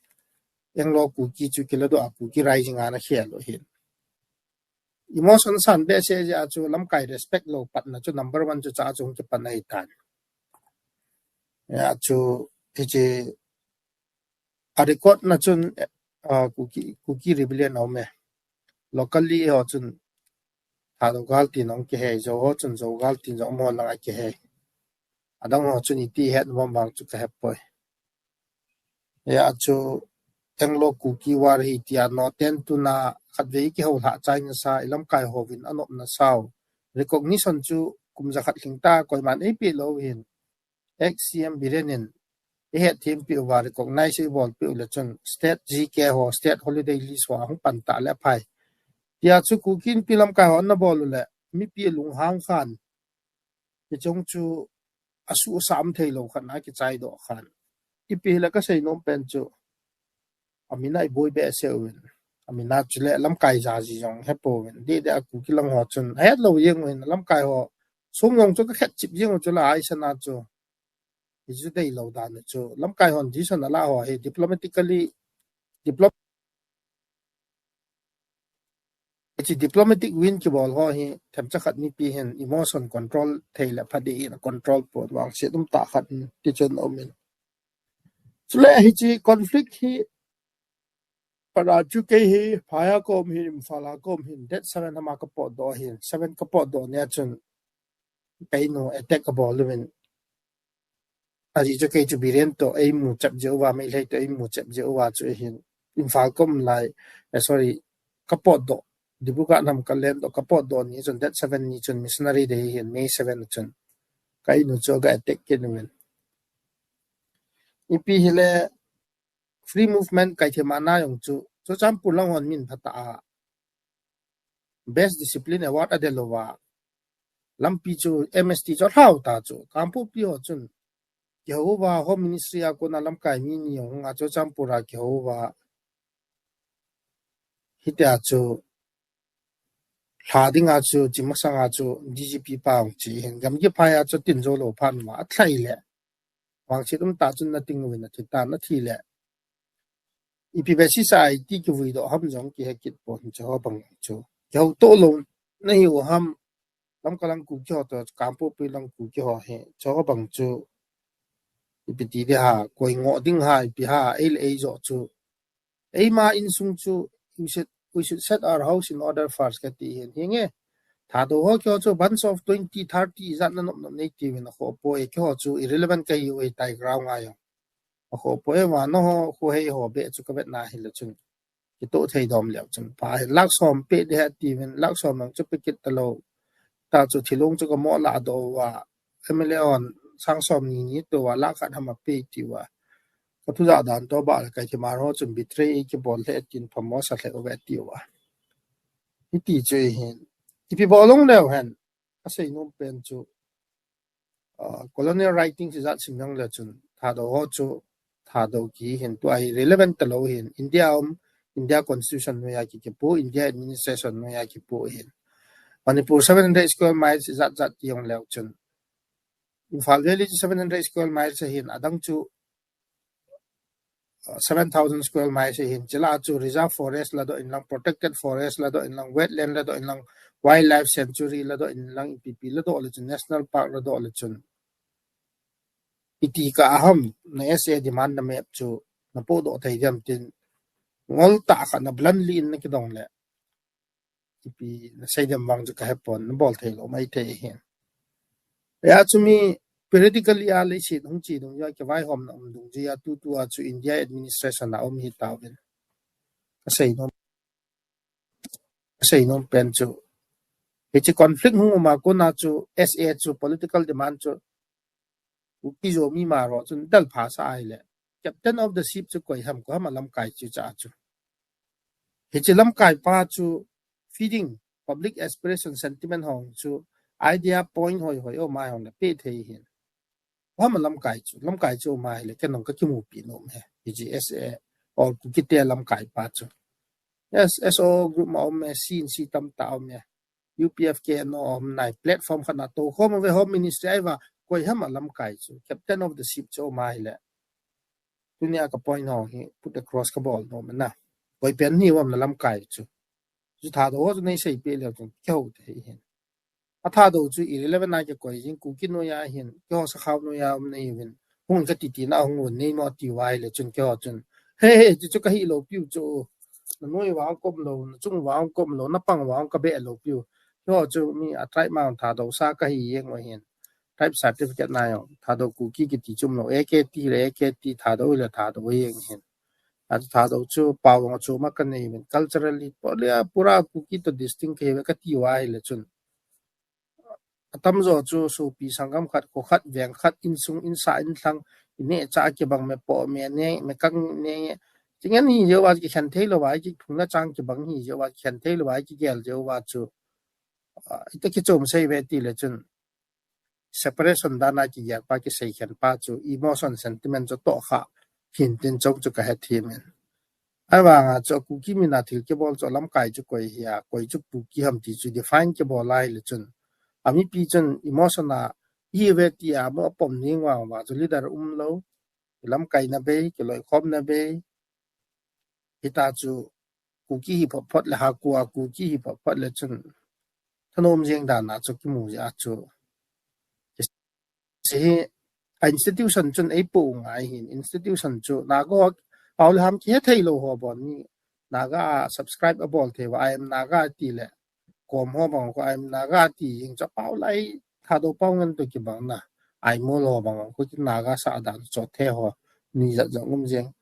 Anglo Kuki chu kiladoh a Kuki Rising a nakhel u ahin. Emotion san behseh jeh a chu lamkai respect lou patna chu number one chu chua chu hung kipan ahitan. Hia chu hiche a record na chun, ah, Kuki, Kuki Rebellion aume. Locally ho chun Thadou gal tin jong kihei, Zou ho chun Zou gal tin jong amaho lang a kihei. Adang ho chun iti het nom vang chu kahepoi. Hia chu Anglo Kuki War hi tia noten tuna khatvei kihou lhah chaina sa, i lamkai hovin anopna sau recognition chu kum jakhat lhingta koiman eipeh lou hin, ex C M Biren in eihet thempeh uva, recognize eibolpeh u le chun state G K ho, state holiday list ho ahung pan ta le aphai. Tia chu Kuki Inpi lamkai ho nabol u le mipi lunghang khan, hiche chu asuhsah thei lou khat na kichaidoh khan. Ipi hile kasei nom pen chu, amin a iboi behseh uvin, amin a chule lamkai jaji jong hepouvin, dih dih a Kuki lang ho chun ahet lou jeng uvin, lamkai ho sum jong chu kakhet chip jeng u chu la, aisana chu hichu deilou dan chu lamkai hon decision ala ho hi diplomatically, diplom Hiche diplomatic win kibol ho hi themcha khat mipi hin emotion control thei le pha ding in, control pon, vangset umtah khat in ti chun aum in. Chule hiche conflict hi para chu kei hi phai a kaum hin, Imphal a kaum hin, date seven a ma kapotdoh hin, seven kapotdoh nia chun keinu attack abol uvin. Ajeh chu kei chu Biren toh eimu chep jeh uva, Meitei toh eimu chep jeh uva chu ahin, Imphal kaum lai, eh, sorry, kapotdoh, Dibrugarh nam kalen toh kapotdoh ni chun, date seven ni chun missionary day ahin, May seven chun keinu chu aga attack kit uvin. Ipi hile free movement kaithemna jong chu Churachandpur lang hon min phatah a Best Discipline Award adel uva, lampi chu M S T chu alhau ta chu, Kangpokpi ho chun kihou uva, Home Ministry a kona lamkai mi ni jong hung a, Churachandpur a kihou uva, hitia chu lha dinga chu chi masanga chu D G P pa hung chi hin, gamgi phai a chu tin jou lou phat uva athai le, vangset umtah chun nating uvin athi tan, athi le ipi basis a iti kivuidoh ham jong kihe kit pon, chuho bang chu kihouto lou nahiu ham, Lamka lang Kuki ho toh Kangpokpi lang Kuki ho hi chuho bang chu ipi ti ding ham, koi ngoh ding ham, ipi ham, ei le ei joh chu, eima insung chu we should, we should set our house in order first kati hin, hinge. Thadou ho keiho chu bunch of twenty, thirty ijat nanop nop neiti uvin, akhoh poi, keiho chu irrelevant kahiu ahitai ground a jong. Akhoh poi, vannoi ho, khohei ho beh chu kavetna hile chun kitoh thei dom leu chun pha hin, lakh som pe ding ahi ati uvin, lakh som jong chu pe kit talou. Tah chu thilong chu kamoh lahdoh uva, M L A hon sang som ni ni tou uva, lakh khat ham ape tiu va. Kathu jah dan toh bah le, Kaithemar ho chun betray eikibol lheh tin phamo sa lheh uve tiu va. Hiti chu ahin, ipi bol long leu hen, asei nom pen chu, ah, colonial writings ijat sim jong le chun Thadou ho chu, Thadou kihi hin, tua hi relevant talou hin, India um, India Constitution noiya ki, kipu, India Administration noiya kipu hin. Manipur seven hundred square miles ijat jat ti jong leu chun, Imphal Valley chu seven hundred square miles ahin, adang chu, uh, seven thousand square miles ahin, chule chu reserve forest ladoh in lang, protected forest ladoh in lang, wetland ladoh in lang, wildlife sanctuary ladoh in lang, ipi ipi ladoh le chun, national park ladoh le chun, iti kah a ham, na S A demand na map chu napohdoh thei diam tin, ngol tah khat na bluntly in nakidong le, ipi nasei diam vang chu kahepon, nabol thei lou maithei ahin. Ya chu mi periodically a leiset hung chi dungjuia kivaihomna um dungjuia tutua chu India administration a um hi tauvin. Kasei nom, kasei nom pen chu, hiche conflict hung uma kona chu S A chu political demand chu Kuki Zomi Hmar ho chun delpha sa ahile, captain of the ship chu koi ham, koi ham a lamkai chu cha chu. Hiche lamkai pa chu feeding public aspiration sentiment ho chu idea point hoi hoi o mai hong le pe thei hin. Koi ham a lamkai chu, lamkai chu um ahile, ken nong kakimupi nom e. Hiche S A or Kuki te lamkai pa chu. Yes, S O group ma um e, C N C tamtah um e. U P F K no um nai, platform khat na tou khom ve Home Ministry ahi va, koi ham a lamkai chu, captain of the ship chu um ahile. Tunia ka point ho hi put across kabol nom na. Koi pen hi um na lamkai chu. Chu Thadou ho chu nei seipeh leu chun kihou thei hin. A Thadou chu irrelevant a kikoi jing, Kuki noiya hin, keiho sakhao noiya um nahiuvin. Hung kati tina hung un nei mo ti uva ahile chun keiho chun, he he, chu chu kahi lou piu chu. Na noi vang kom lou, na chung vang kom lou, na pang vang kabe lou piu. Keiho chu mi a tribe ma Thadou sa kahi jeng u ahin. Tribe certificate na jong Thadou Kuki kiti chu um lou, A K T le A K T, Thadou le Thadou jeng hin. A Thadou chu pao vang chu ma kaneivin, culturally pura Kuki to distinct kahiuve kati uva ahile chun. Atamjo chu sopi sanggam khat, kho khat, veng khat, insung, insa, inlhang, ineh cha kibang, me po, me ne, me kang ne. Chingen hi jeh uva kikhen thei louva, kiphungna chang kibang hi jeh uva kikhen thei louva, kigel jeh uva chu. Ah, ita kichom sei ve tile chun, separation dan a kigel pa, kisei khen pa chu emotion, sentiment chu tohkha hin tin chong chu kahethem in. Ahivanga chu Kuki min a thil kibol chu lamkai chu koi hia, koi chu Kuki ham ti chu define kibol ahile chun, amipi chun emotion a ihiuve tia mu apom ning vang uva chu leader um lou, kilamkaina bei, kiloikhomna bei. Hita chu Kuki hi photphot le, Hakua Kuki hi photphot le chun thanom jeng dan a chu kimu jeh a chu, hiche hi a institution chun eipoh u ngai hin, institution chu Naga ho, pao le ham kihethei lou ho bon ni, Naga a subscribe abol thei uva, I am Naga tile, kom ho bang kho I am Naga ti jing chu pao lai, Thadou pao ngen toh kibang na, Aimol ho bang kho ki Naga sa dan chu the ho ni jat jong um jeng.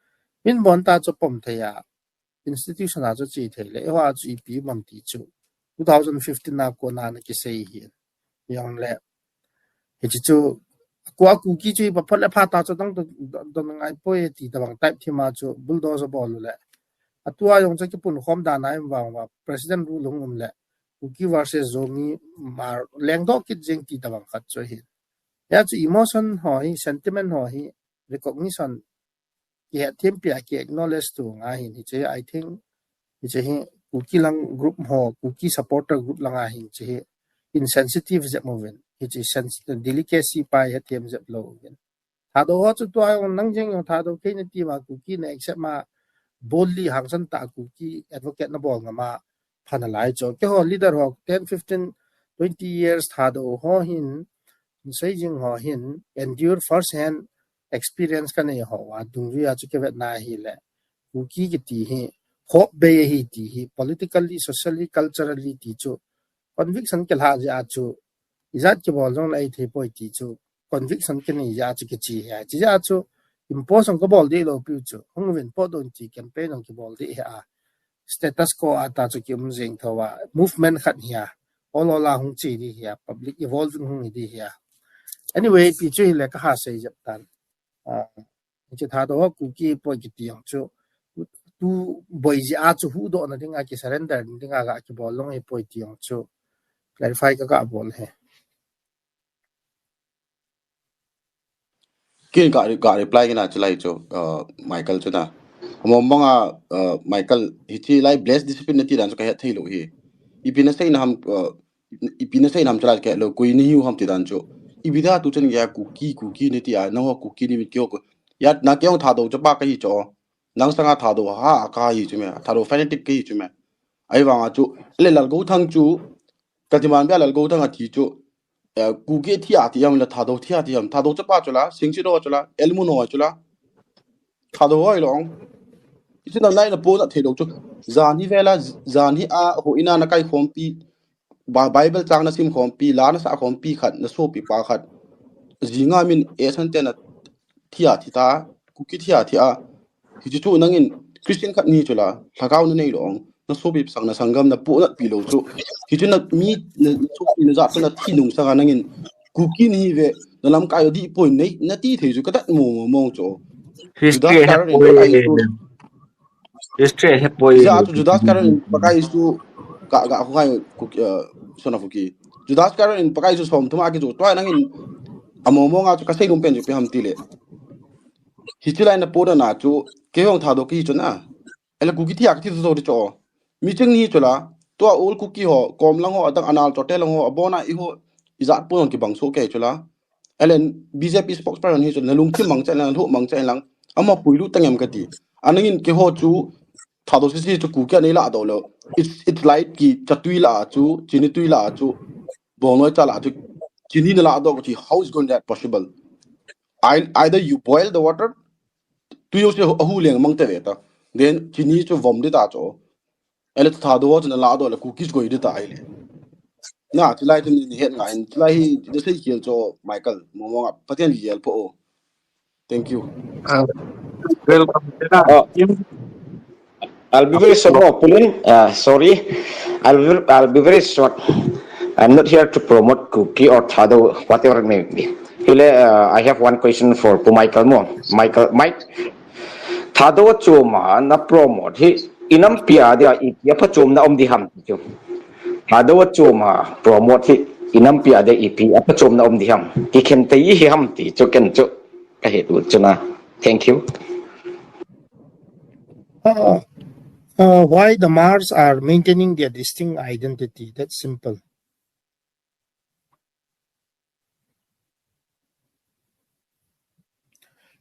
Min bon ta chu pom thei a, institution a chu che thei le, eiho a chu ipi um am ti chu two thousand fifteen a kona ana kisei hi. Jongle, hiche chu, Hakua Kuki chu hi photphot le phat a chu dong don, don ngai poi ti tabang type thim a chu bulldozer bol u le. Atua jong chu kipunkhom dan a um vang uva, President rule hung um le, Kuki versus Zomi Hmar lengdoh kit jeng ti tabang khat chu ahin. Hia chu emotion ho hi, sentiment ho hi, recognition, kihethem pi a, ki acknowledge to ngai hin, hiche hi, I think, hiche hi Kuki lang group ho, Kuki supporter group lang a hin, hiche hi insensitive jep uvin, hiche sens-, delicacy pa hi hethem jep lou uvin. Thadou ho chu tua jong nang jeng jong Thadou kei nati ma, Kuki na accept ma, boldly hangsan tah a Kuki advocate nabol ngam a, pha nalai chu. Keiho leader ho ten, fifteen, twenty years Thadou ho hin, sei jing ho hin, endure first hand experience kanei ho uva dungjuia chu kivetna ahile, Kuki kiti hi hope bei ahi ti hi politically, socially, culturally ti chu conviction kilha jeh a chu, ijat kibol jongle eithei poi ti chu conviction kinei jeh a chu kiche hi. Hiche jeh a chu impose jong kabol deh lou piu chu, hung uvin potdoh un ti campaign jong kibol deh hi a, status quo a ta chu kium jeng thou a, movement khat hi a, ol ol a hung che ding hi a, public evolving hung hi ding hi a. Anyway, ipi chu hile kaha sei jep tan. Ah, hiche Thadou ho Kuki poi kiti jong chu, tu boi jeh a chu huhdohna dinga, ki surrender dinga ga kibol long hi poi ti jong chu clarify kaga bol hi. Ken ka, ka reply kit na chulai chu, uh, Michael chu na. Among mong a, uh, Michael, hiche lai blessed discipline nati dan chu kahethei lou hi. Ipi nasei na ham, uh, ipi nasei na ham chulai kahet lou, koi nahiu ham ti dan chu. Ipi da tu chan gei a Kuki, Kuki nati a, nangho Kuki nahi uvin keiho ko. Ya, na kei jong Thadou chapa kahi chu. Nang sanga Thadou ha kahi chu me, Thadou fanatic kahi chu me. Ahivanga chu, le Lalgouthang chu, ka demand bia Lalgouthang athi chu, eh, Kuki thi a thi ham le Thadou thi a thi ham, Thadou chapa chu la, Singsit ho chu la, Elmun ho chu la, Thadou ho hilou. Hichu nalai na pona thei lou chu, jan hi vela, jan hi a, houin a na kaikhompi, Ba-, Bible chang nasim khompi, la nasah khompi khat, nasopi pa khat, jinga min e san tena thia thi ta, Kuki thia thia. Hichu chu nangin Christian khat ni chu la, lhagao na nei lo ong, na sopi sang na sanggam na pu na pi lo chu. Hichu na mi na sopi na jat na thi nung sanga nangin Kuki ni ve, na lamkai di point nei, na ti thei chu ka dat mo mo mo chu. Judas Iscariot in pakai chu. History he poi. Ja chu Judas Iscariot in pakai chu ka, ka, ka, ka, Kuki, uh, son of Kuki. Judas Iscariot in pakai chu som thuma ki chu. Tua nangin amo mo nga chu ka sei lum pen chu pe ham ti le. Hichi lai na po na chu, kei hong Thadou ki chu na. Ele Kuki thia ka thi zo di chu. Mi ching ni chu la, tua ol Kuki ho, kom lang ho, adang anal chote lang ho, abona i ho, i jat po ki bang so ke chu la. Elen B J P spokesperson hi chu na lungthim mang chen lang, lhuh mang chen lang. Ama puilu tangem ka ti. Anangin kei ho chu, Thadou sisi chu Kuki a nei la do lo. It's, it's like ki chatui la chu, chini tui la chu, bongnoi cha la chu, chini na la do ka ti. How is going that possible? Ei-, either you boil the water, tui yo se ahu leng mang te ve ta. Then chini chu vom di ta chu. Ele Thadou chu na la do le Kuki goi di ta ai le. Na, chilai chu ni het ngai, chilai hi, the sei kiel chu Michael, mo mo nga, Pathen ki yel po o. Thank you. Uh, welcome. Uh, I'll be very short, no, Pulin. Uh, sorry. I'll be, I'll be very short. I'm not here to promote Kuki or Thadou, whatever it may be. Hile, uh, I have one question for Pu Michael mo. Michael, Mike, Thadou choma na promote hi inampi a dia ipi a phachomna um di ham chu. Thadou choma promote hi inampi a dia ipi a phachomna um di ham. Kikhen tei hi ham ti chu ken chu ka het u chu na. Thank you. Uh, uh, why the Hmars are maintaining their distinct identity? That's simple.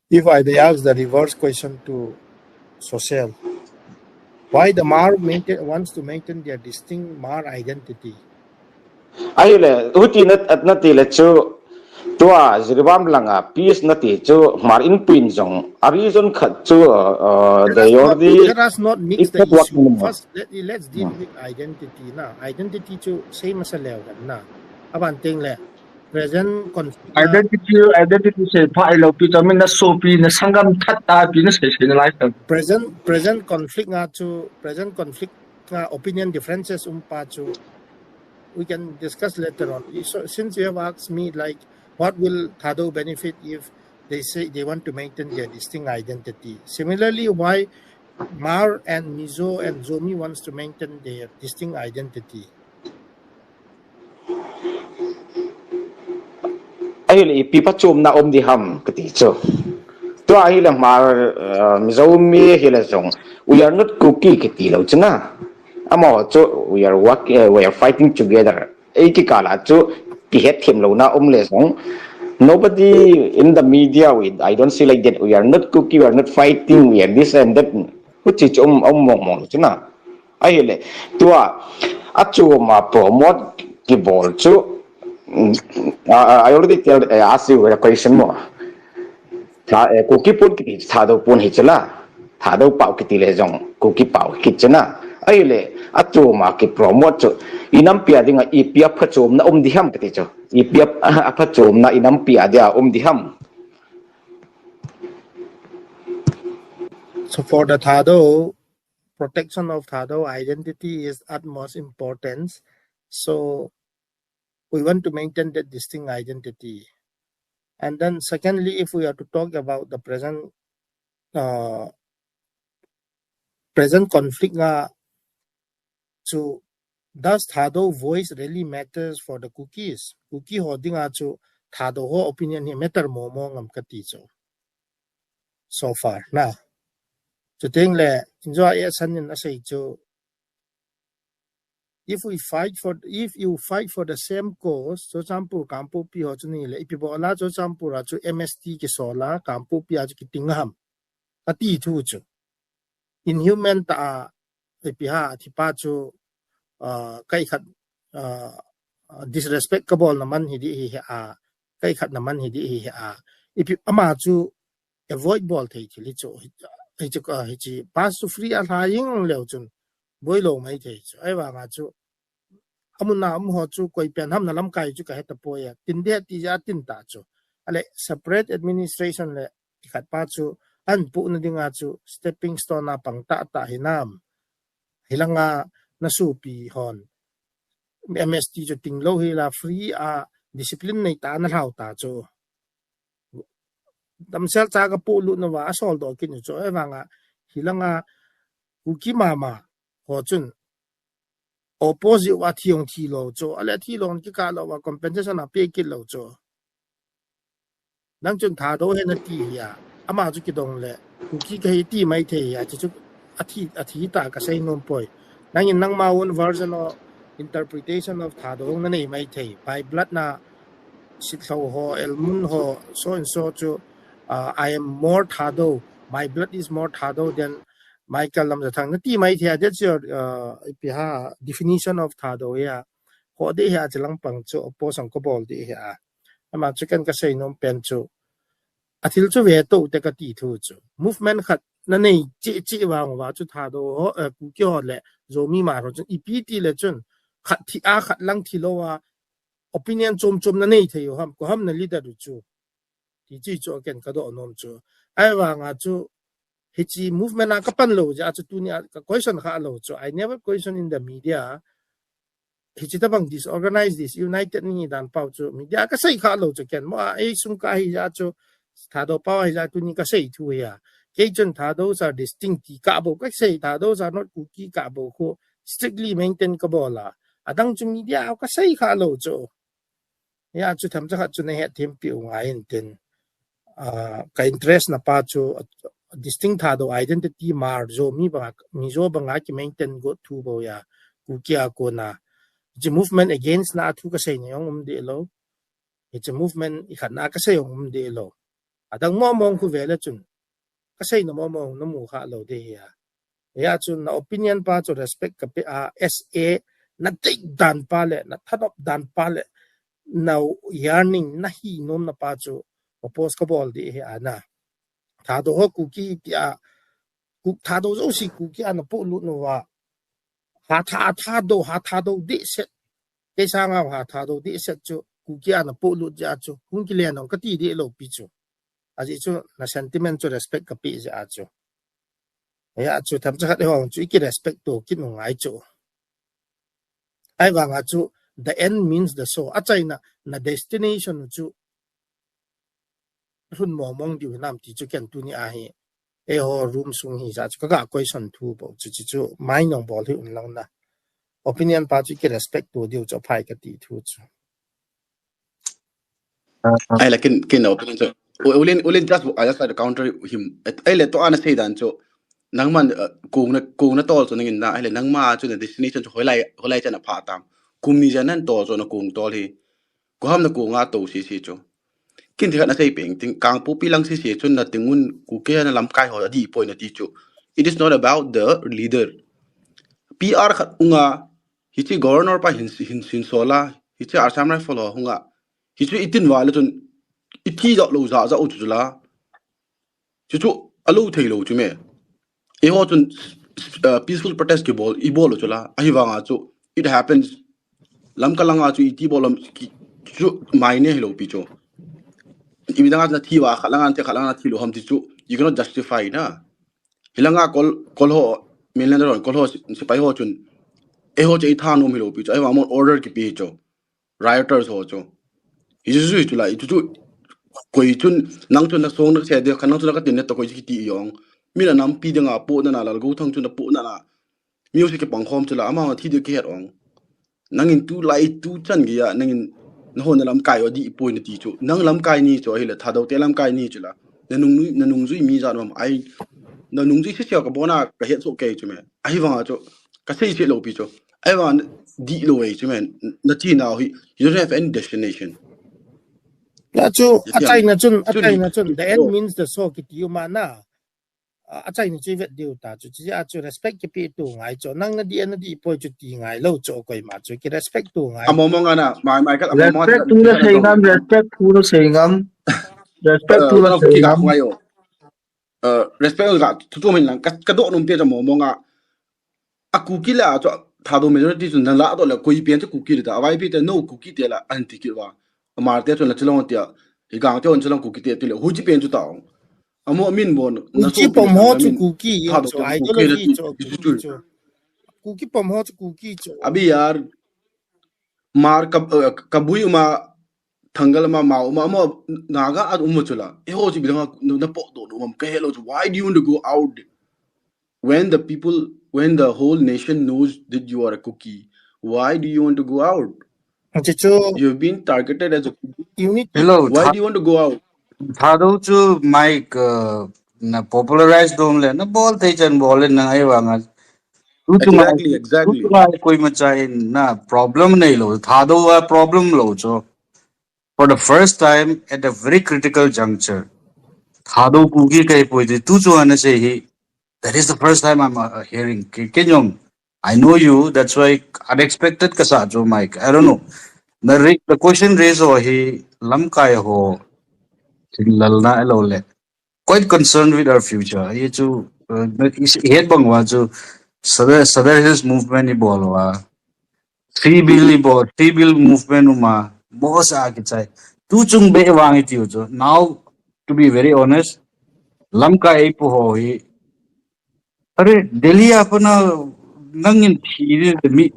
If I may ask the reverse question to Social, why the Hmar maintain, wants to maintain their distinct Hmar identity? Ahile, huti na, na ti le chu, tua Jiribam langa peace na ti chu, Hmar in pin jong, a reason khat chu, uh, they already Let us not mix the issue. First, let, let's deal with identity na. Identity chu same as a level na. Aban ting le, present conflict. Identity, identity se pha ilo pi to min na sopi na sanggam that ta pi na sei sei na lai ta. Present, present conflict nga chu, present conflict nga opinion differences um pa chu. We can discuss later on. So, since you have asked me, like, what will Thadou benefit if they say they want to maintain their distinct identity? Similarly, why Hmar and Mizo and Zomi wants to maintain their distinct identity? Ahile ipi phachomna um di ham kati chu. Tua ahile Hmar, uh, Mizo mi hile jong, we are not Kuki kati lo chu na. Amaho chu we are work, uh, we are fighting together. Ei kikal a chu kihet them lona um le jong. Nobody in the media, we, I don't see like that. We are not Kuki, we are not fighting, we are this and that. Huchi chu um, um mong mong chu na. Ahile, tua, achoma promote kibol chu, mm, I, I already tell, uh, ask you a question mo. Tha, eh, Kuki pon kiti Thadou pon hi chu la. Thadou pau kiti le jong, Kuki pau kiti chu na. Ahile, achoma ki promote chu, inampi a dinga ipi a phachomna um di ham kati chu. Ipi a, a phachomna inampi a dia um di ham. So for the Thadou, protection of Thadou identity is utmost importance. So we want to maintain that distinct identity. And then secondly, if we are to talk about the present, uh, present conflict nga chu, does Thadou voice really matters for the Kukis? Kuki ho dinga chu Thadou ho opinion hi matter mo mo ngam kati chu. So far, na. Chuting le, injo a san in asei chu, if we fight for, if you fight for the same cause, Churachandpur Kangpokpi ho chu ni le, ipi bo la Churachandpur a chu M S T kisol a, Kangpokpi a chu kiting ham. Kati thu chu. Inhuman ta a, ipi ha, thipa chu, uh, kai khat, uh, disrespect kabol na man hi di hi a, kai khat na man hi di hi a. Ipi ama chu avoid bol thei thil hi chu, hi chu, uh, hi chi pass to free a hla ying leu chun, boi lo mai thei chu. Ahivanga chu, amun a um ho chu koi pen ham na lamkai chu ka heta poi a. Tin de ti ja tin ta chu. Ale separate administration le ikhat pa chu an pu na dinga chu stepping stone a pang ta ta hinam. Hilanga na supi hon M S T chu ting lo hi la free a discipline nei ta na hlau ta chu. Damsel cha ka pu lu na va a sol do kin chu e vanga hilanga Kuki mama ho chun opposite wa thiong thi lo chu ale thi lo ki ka lo wa compensation a pe kit lo chu. Nang chun Thadou he na ti hi a ama chu kidong le Kuki ka hi ti mai thei hi a chu chu a thi a thi ta ka sei nom poi. Nangin nangma own version o interpretation of Thadou na nei mai thei. By blood na sit lo ho elmun ho so and so chu uh, I am more Thadou. My blood is more Thadou than Michael Lamjathang na ti mai thei a that's your uh, ipi ha definition of Thadou ya. Ho de hi a chilang pang chu oppose ang ko bol de hi a. Ama chu ken ka sei nom pen chu a thil chu ve to te ka ti thu chu movement khat na nei chi chi vang va chu Thadou ho eh, Kuki ho le Zomi ma ho chun ipi ti le chun khat thi a khat lang thi lo a opinion chom chom na nei thei u ham ko ham na leader u chu ti chi chu ken ka do nom chu ai vanga chu hichi movement a ka pan lo ja chu tuni a ka question kha lo chu I never question in the media. Hichi tabang disorganized, disunited ni dan pau chu media ka sei kha lo chu ken mo a ei sung ka hi ja chu Thadou pau hi ja tuni ka sei thu ya. Kei chun Thadouse are distinct ti ka bo ka sei Thadouse are not Kuki ka bo khu strictly maintain ka bo la. Adang chu media ka sei kha lo chu. Ya chu tham cha khat chu na he thim pi u ngai in tin. Uh, ka interest na pa chu uh, distinct Thadou identity mar zo mi ba mi zo ba nga ki maintain go thu bo ya Kuki a ko na. Ji movement against na thu ka sei ni ong um de lo. It's a movement i khat na ka sei ong um de lo. Adang mo mong khu ve le chun ka sei na mo mong na mu kha lo de ya. Ya chu na opinion pa chu respect ka pe a S A na take dan pa le na thanop dan pa le na yearning na hi nom na pa chu oppose ka bol de he ana. Thadou ho Kuki ti a Kuk Thadou zo si Kuki ana pu lut no wa. Ha tha Thadou ha Thadou de set. Kei sanga ha Thadou de set chu Kuki ana pu lut ja chu hung ki le nong ka ti de lo pi chu. Aji chu na sentiment chu respect ka pi ja chu. Ya chu tham cha khat hong chu i ki respect to ki nu ngai chu. Ai vanga chu the end means the show. A chaina na destination chu hun mo mong diu nam ti chu ken tuni a hi. E ho room sung hi ja chu ka ga question thu bo chu chi chu mai nong bol hi un lang na. Opinion pa chu ki respect to diu chu phai ka ti thu chu. Ai la kin kin opinion chu. Ulin ulin just I just like to counter him. Ai le to ana sei dan chu. Nangman kung na kung na tol chu nangin na ai le nangma chu na destination chu holai holai chana pha tam. Kum ni jan nan tol chu na kung tol hi. Ko ham na kung a to si si chu. Kin ti khat na sei peng ting kang pu pi lang si si chu na tingun Kuki na lamkai ho di poi na ti chu. It is not about the leader. P R khat unga hichi governor pa hin hin hin sola hichi Assam Rifle ho hunga hichu itin wa le chun ithi ja lo ja ja u chu la chu chu a lo thei lo chu me. Eiho chun uh, peaceful protest ki bol i bol chu la ahi vanga chu it happens. Lamka langa chu iti bol lam chu mai ne hi lo pi chu. Imi danga na thi wa kha langa te kha langa thi lo ham ti chu you cannot justify na. Hilanga kol kol ho mainland ron kol ho sipai ho chun eiho che i tha nom hi lo pi chu ahi vang mon order ki pi chu. Rioters ho chu. Hi chu chu la i chu chu koi chun nang chun na song na se de khan nang chun ka tin ne to koi ki ti yong. Mi na nam pi de nga po na na lal go thang chun na po na na. Music ki pang khom chu la ama thi de ki het ong. Nangin tu lai tu chan gi ya nangin na ho na lamkai o di poi na ti chu. Nang lamkai ni chu hi le Thadou te lamkai ni chu la. Na nung na nung zui mi jan mam ai na nung zui se se ka bona ka het so ke chu me. Ahi vanga chu ka sei se lo pi chu. Ahi vanga di lo ei chu me. Na ti na hi you don't have any destination. La chu a chaina chun a chaina chun the end means the show ki ti u ma na. A chaina chu vet diu ta chu chi a chu respect ki pi tu ngai chu nang na di na di poi chu ti ngai lo chu koi ma chu ki respect tu ngai. Amo mo nga na mai mai ka amo mo respect tu na sei ngam respect tu na sei ngam respect tu na sei ngam. Respect ga tu tu min lang ka do num pe amo mo nga. A Kuki la chu Thadou majority chu na la do la koi pian chu Kuki ta a vai pi te no Kuki te la an ti ki wa. Amar te chu la chu long tia. Igang te hon chulang Kuki te tile. Huchi pen chu tao. Amo min bon. Kuki pom ho chu Kuki. Thado chu Kuki. Kuki pom ho chu Kuki chu. Abi yar. Mar ka, eh, kabui uma, thangal uma, ma uma, ama Naga at uma chula. Eh, ho, si bilang na po do, do, um, kahelo chu. Why do you want to go out? When the people, when the whole nation knows that you are a Kuki, why do you want to go out? You've been targeted as a Kuki. Hello, why do you want to go out? Thado chu Mike, uh, na popularize dom le, na bol te chan bol le na ai wanga. Exactly, exactly. Koi ma chain na problem nei lo. Thado a problem lo cho. For the first time at a very critical juncture, Thado Kuki kai poi de tu chu ana sei hi. That is the first time I'm uh, hearing. Ke, ke nyom, I know you. That's why unexpected kasa cho, Mike. I don't know. The, the question raised over hi lamkai ho. Lalna elo le. Quite concerned with our future. Ye chu, uh, is head bang wa chu Sadar, Sadar Hills movement ni bol wa. Three bill ni bol, three bill movement uma, mo sa ki chai. Tu chung be wang iti chu. Now, to be very honest, lamkai pu ho hi. Are, Delhi a pana nangin thi ni mi.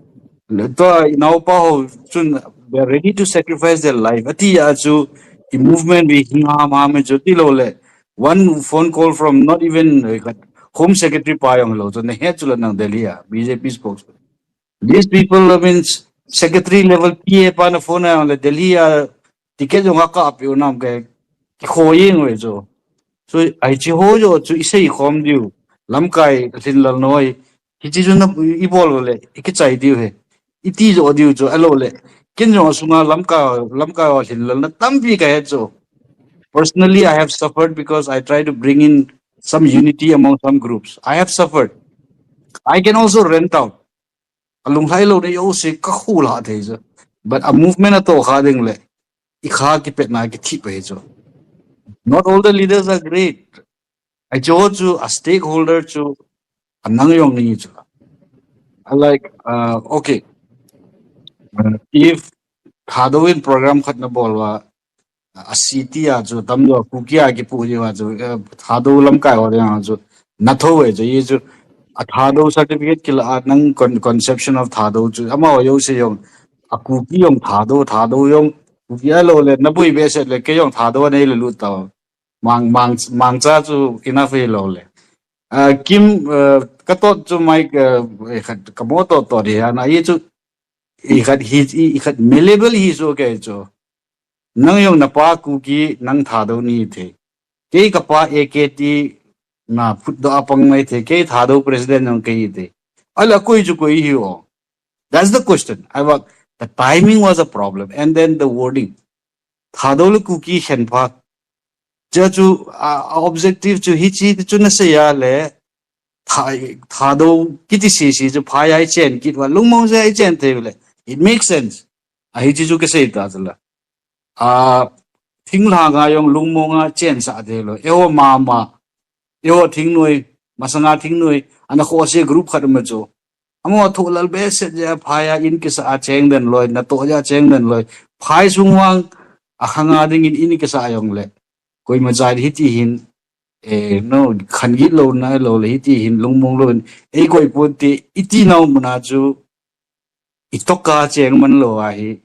To, inao pa ho chun, they are ready to sacrifice their life. Ati ya chu, i movement bi hinga ma me chu ti lo le. One phone call from not even uh, Home Secretary pa yong lo, so ne he chula nang Delhi a, B J P spokesman. These people, I mean, secretary level P A pa na phone a le Delhi a ticket yong ka api unam ke ki khoying we jo. So, ai chi ho jo chu isei khom diu, lamkai lhin lal noi, Hichi chu na i bol le, i kichai diu he. I ti jo diu chu, alo le. Kin jo sunga lamkai, lamkai wa lhin lal na tampi ka he chu. Personally, I have suffered because I try to bring in some unity among some groups. I have suffered. I can also rant out. Alung hai lo ne yo se ka khu la thei chu. But a movement a to kha ding le. I kha ki pet na ki thi pe chu. Not all the leaders are great. I cho chu a stakeholder chu a nang yong ni chu. I like, uh, okay. Uh, if Thado in program khat na bol wa, a city a chu tam do Kuki a ki pu ji wa chu, uh, Thado lamkai wa ya chu na tho we chu, ye chu a Thado certificate ki la a nang con-, conception of Thado chu ama wa yo se yong a Kuki yong Thado, Thado yong Kuki a lo le na bui be se le ke yong Thado nei le lu ta. Mang, mang, mangcha chu enough hi lo le. Ah, Kim, ah, ka tot chu Mike, ah, eh, khat, ka mo tot tot hi, ana hi chu, i khat hi, i, i khat malleable hi chu ke chu. Nang yong na pa Kuki, nang Thado ni the. Kei ka pa A K T na phut do apang mai the, kei Thado president yong kei the. Ala koi chu koi hi o. That's the question. I wa, the timing was a problem, and then the wording. Thado le Kuki khen pha. Cha chu, a, a objective chu hi chi chu na se ya le. Tha, Thado kiti si si chu pha ya i chen kit wa lungmong se i chen te le. It makes sense. A hi chi chu ke se ta chu la. A, thing la nga yong lungmong a chen sa te lo. E o ma ma. E o thing noi, masanga thing noi. Ana kho se group khat ma chu. Amo thu lal be set ja phai a in kisa a cheng den loi, na to ja cheng den loi. Phai sung wang a khanga ding in in kisa a yong le. Koi ma jai hi ti hin, eh, no, khan git lo na lo le hi ti hin, lungmong lo in. Ei koi pun ti, i ti nau muna chu, i to ka cheng man lo a hi.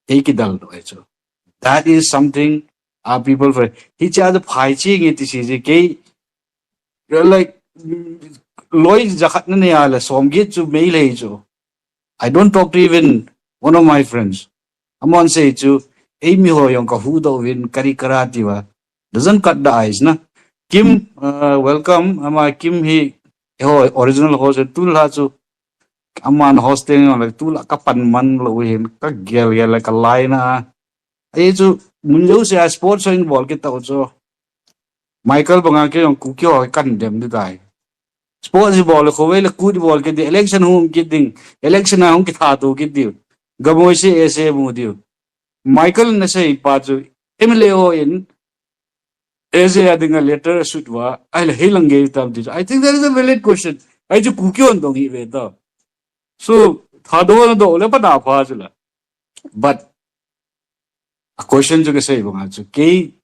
Ei ki dal do e chu. That is something our people for. Hi cha the phai chi ngi ti si ji ke. You're like, loi jakhat na ne a le som git chu mei lei chu. I don't talk to even one of my friends. Amon sei chu, ei mi ho yong ka hu do win kari kara ti wa. Doesn't cut the ice na. Kim, uh, welcome. Ama Kim hi, ho original host tu la chu. Aman hosting yong le tu la ka pan man lo hin ka gel gel le ka lai na. Ai chu mun jo se a sports in bol ki tau chu. Michael banga ke yong Kuki ho kan dem di dai. Sports bol ko we le kut bol ke di election hung ki ding. Election a hung ki tha tu ki di. Gamoi se e se mu di. Michael na sei pa chu M L A ho in Eze a dinga letter sut wa, ai le hei lang gei tam ti. I think that is a valid question. Ai chu Kuki on dong hi ve ta. So, Thado na do le pa na pha chu la. But A question chu kasei banga chu, kei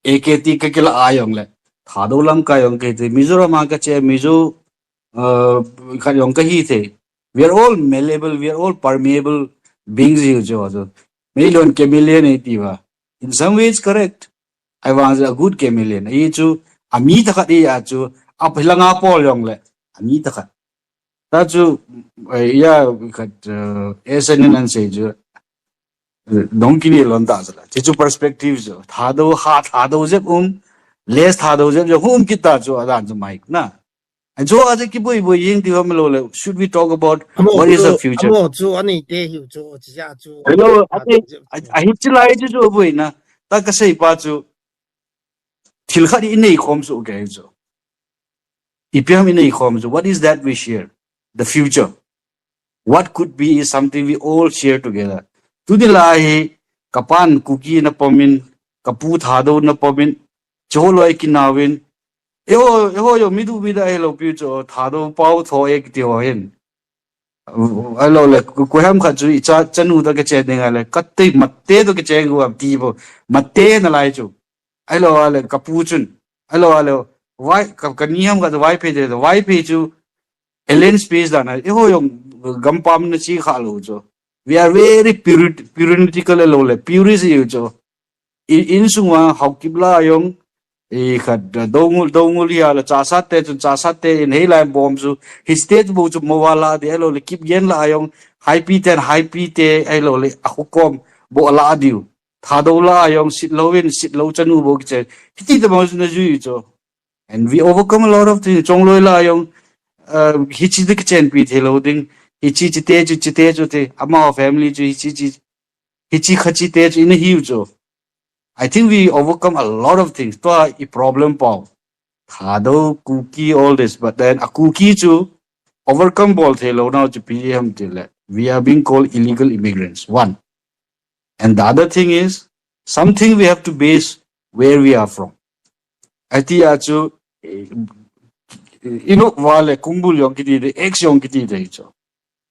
A K T kakila a jongle, Thadou lamkai jong kahi thei, Mizoram a kache, Mizo, uh, khat jong kahi thei. We are all malleable, we are all permeable beings hiu chu, chu. Meilhon chameleon eiti uva. In some ways, correct. Ahivang chu a good chameleon. Ahi chu, ami thakhat ahi a chu, a phelanga pol jongle, ami thakhat. Ta chu, eh, ya, khat, uh, S N N an sei chu, uh, dong kini lon ta chu la. Chu chu perspective chu. Thadou, ha, Thadou jep um, less Thadou jep chu, hum kit ta chu, adan chu Mike na. Ajo aje kiboi boi jeng ti ham lou le, should we talk about what is the future? Amo chu, ani te hiu chu, chi ja chu. Hello, ani, ahi chi lai chu chu boi na. Ta kasei pa chu, thil khat i nei khom chu kei chu. Ipi ham i nei khom chu. What is that we share? The future. What could be is something we all share together. Tuni lai hi, kapan Kuki na pomin, kapu Thadou na pomin, chu loi kinauvin. Eiho, eiho jong mi du mi da hilou pi chu, Thadou pao tho e kiti ho hin. Ahilou le, ku, koiham khat chu i cha, chanu toh kichen ding ahile, kate mate toh kichen u am ti bou, mate nalai chu. Ahilou le, kapu chun. Ahilou le, Vai, ka, kani ham khat chu Vaiphei te, Vaiphei chu alien space dan a, eiho jong gampam na chi kha lou chu. We are very puri-, puritanical ahilou le, purist hiu chu. I, insung uva Haokip la jong, i khat, Doungel, Doungel hi a le, Chassad te chun, Chassad te in hei lai bom chu, hiche te bou chu mo va la di, ahilou le, Kipgen la jong, Haipi ten, Haipi te, ahilou le, a hukom, bou la diu. Thadou la jong, Sitlhou in, Sitlhou chanu bou kichen. Hiti te bou chu na jui chu. And we overcome a lot of things. Chongloi la jong, uh, hichi te kichenpi thei lou ding. Hichi chi te chu, chi te chu te. Ama family chu hichi chi, hichi khachi te chu ina hiu chu. I think we overcome a lot of things. Tua i problem pau. Thadou, Kuki, all this. But then a Kuki chu overcome bol thei lou nau chu ipi ham ti le. We are being called illegal immigrants. One. And the other thing is, something we have to base where we are from. Ati a chu, eh, inu va le kumbul jong kiti te, ex jong kiti te chu.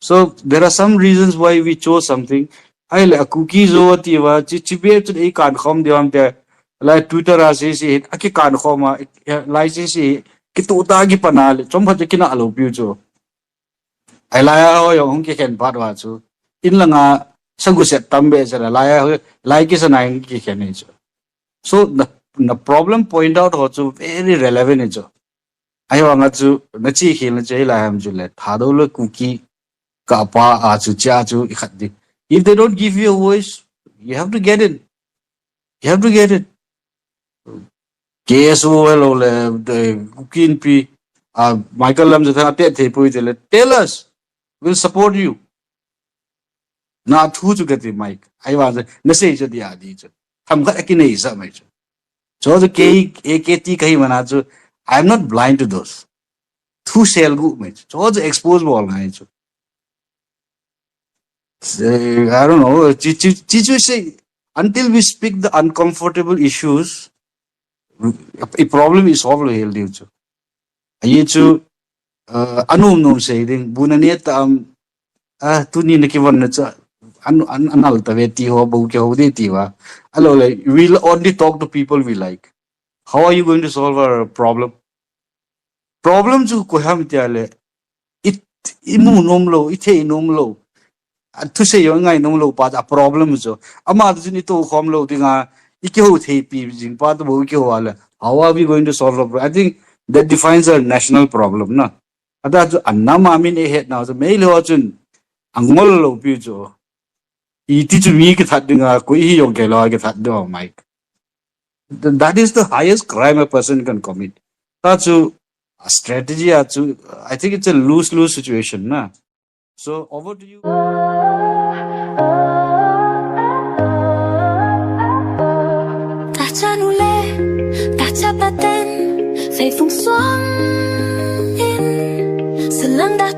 So there are some reasons why we chose something. Ahile a Kuki Zo ati va, chi, chi be chu ei kan khom diu ham te, lai Twitter a si si, a ki kan khom a, eh, lai si si, kitu ta kipan a le, chomkhat chu kina lou piu chu. Ahilai a ho jong hung kikhen phat uva chu. In langa sagu set tam be chu la, lai a ho, lai kisan a hung kikhen hi chu. So the, the problem point out ho chu very relevant hi chu. Ahivang a chu, na chi khel na chu hilai ham chu le, Thadou le Kuki, kapa a chu, chia chu, i khat di. If they don't give you a voice, you have to get in. You have to get it. K S O hello le, the Kuki Inpi, uh, Michael Lamjathang te thei poi te le, tell us. We'll support you. Na thu chu kati Mike. Ahivang chu, na sei chu dia di chu. Themkhat a kinei sa mai chu. Chu chu K, A K T kahi mana chu, I'm not blind to those. Thu sel gu mai chu. Chu chu expose bol ngai chu. Say, I don't know. Chi, chi, chi chu say, until we speak the uncomfortable issues, a problem is solved hel diu chu. Ahi chu, uh, anom nom sei ding, bu na ne ta am, ah, tuni na kivon na chu, an, an, anal ta ve ti ho, bou kihou de ti va. Ahilou le, we'll only talk to people we like. How are you going to solve our problem? Problem chu koi ham tia le, i, i mu nom lou, i thei nom lou. A thusei jong ngai nom lou pa a problem chu. Ama chu ni to khom lou dinga, i kihou thei pi jing pa to bou i kihou a le. How are we going to solve the problem? I think that defines a national problem na. Ata chu anam a min e het na chu Meilhei ho chun angol lou pi chu. Iti chu mi kithat dinga, koi hi jong kei lou kithat ding Mike. Th-, that is the highest crime a person can commit. Ta chu, a strategy a chu, I think it's a lose-lose situation na. So over to you. Ta cha nu le, ta cha pa ten, fei fung suang in, sa lang da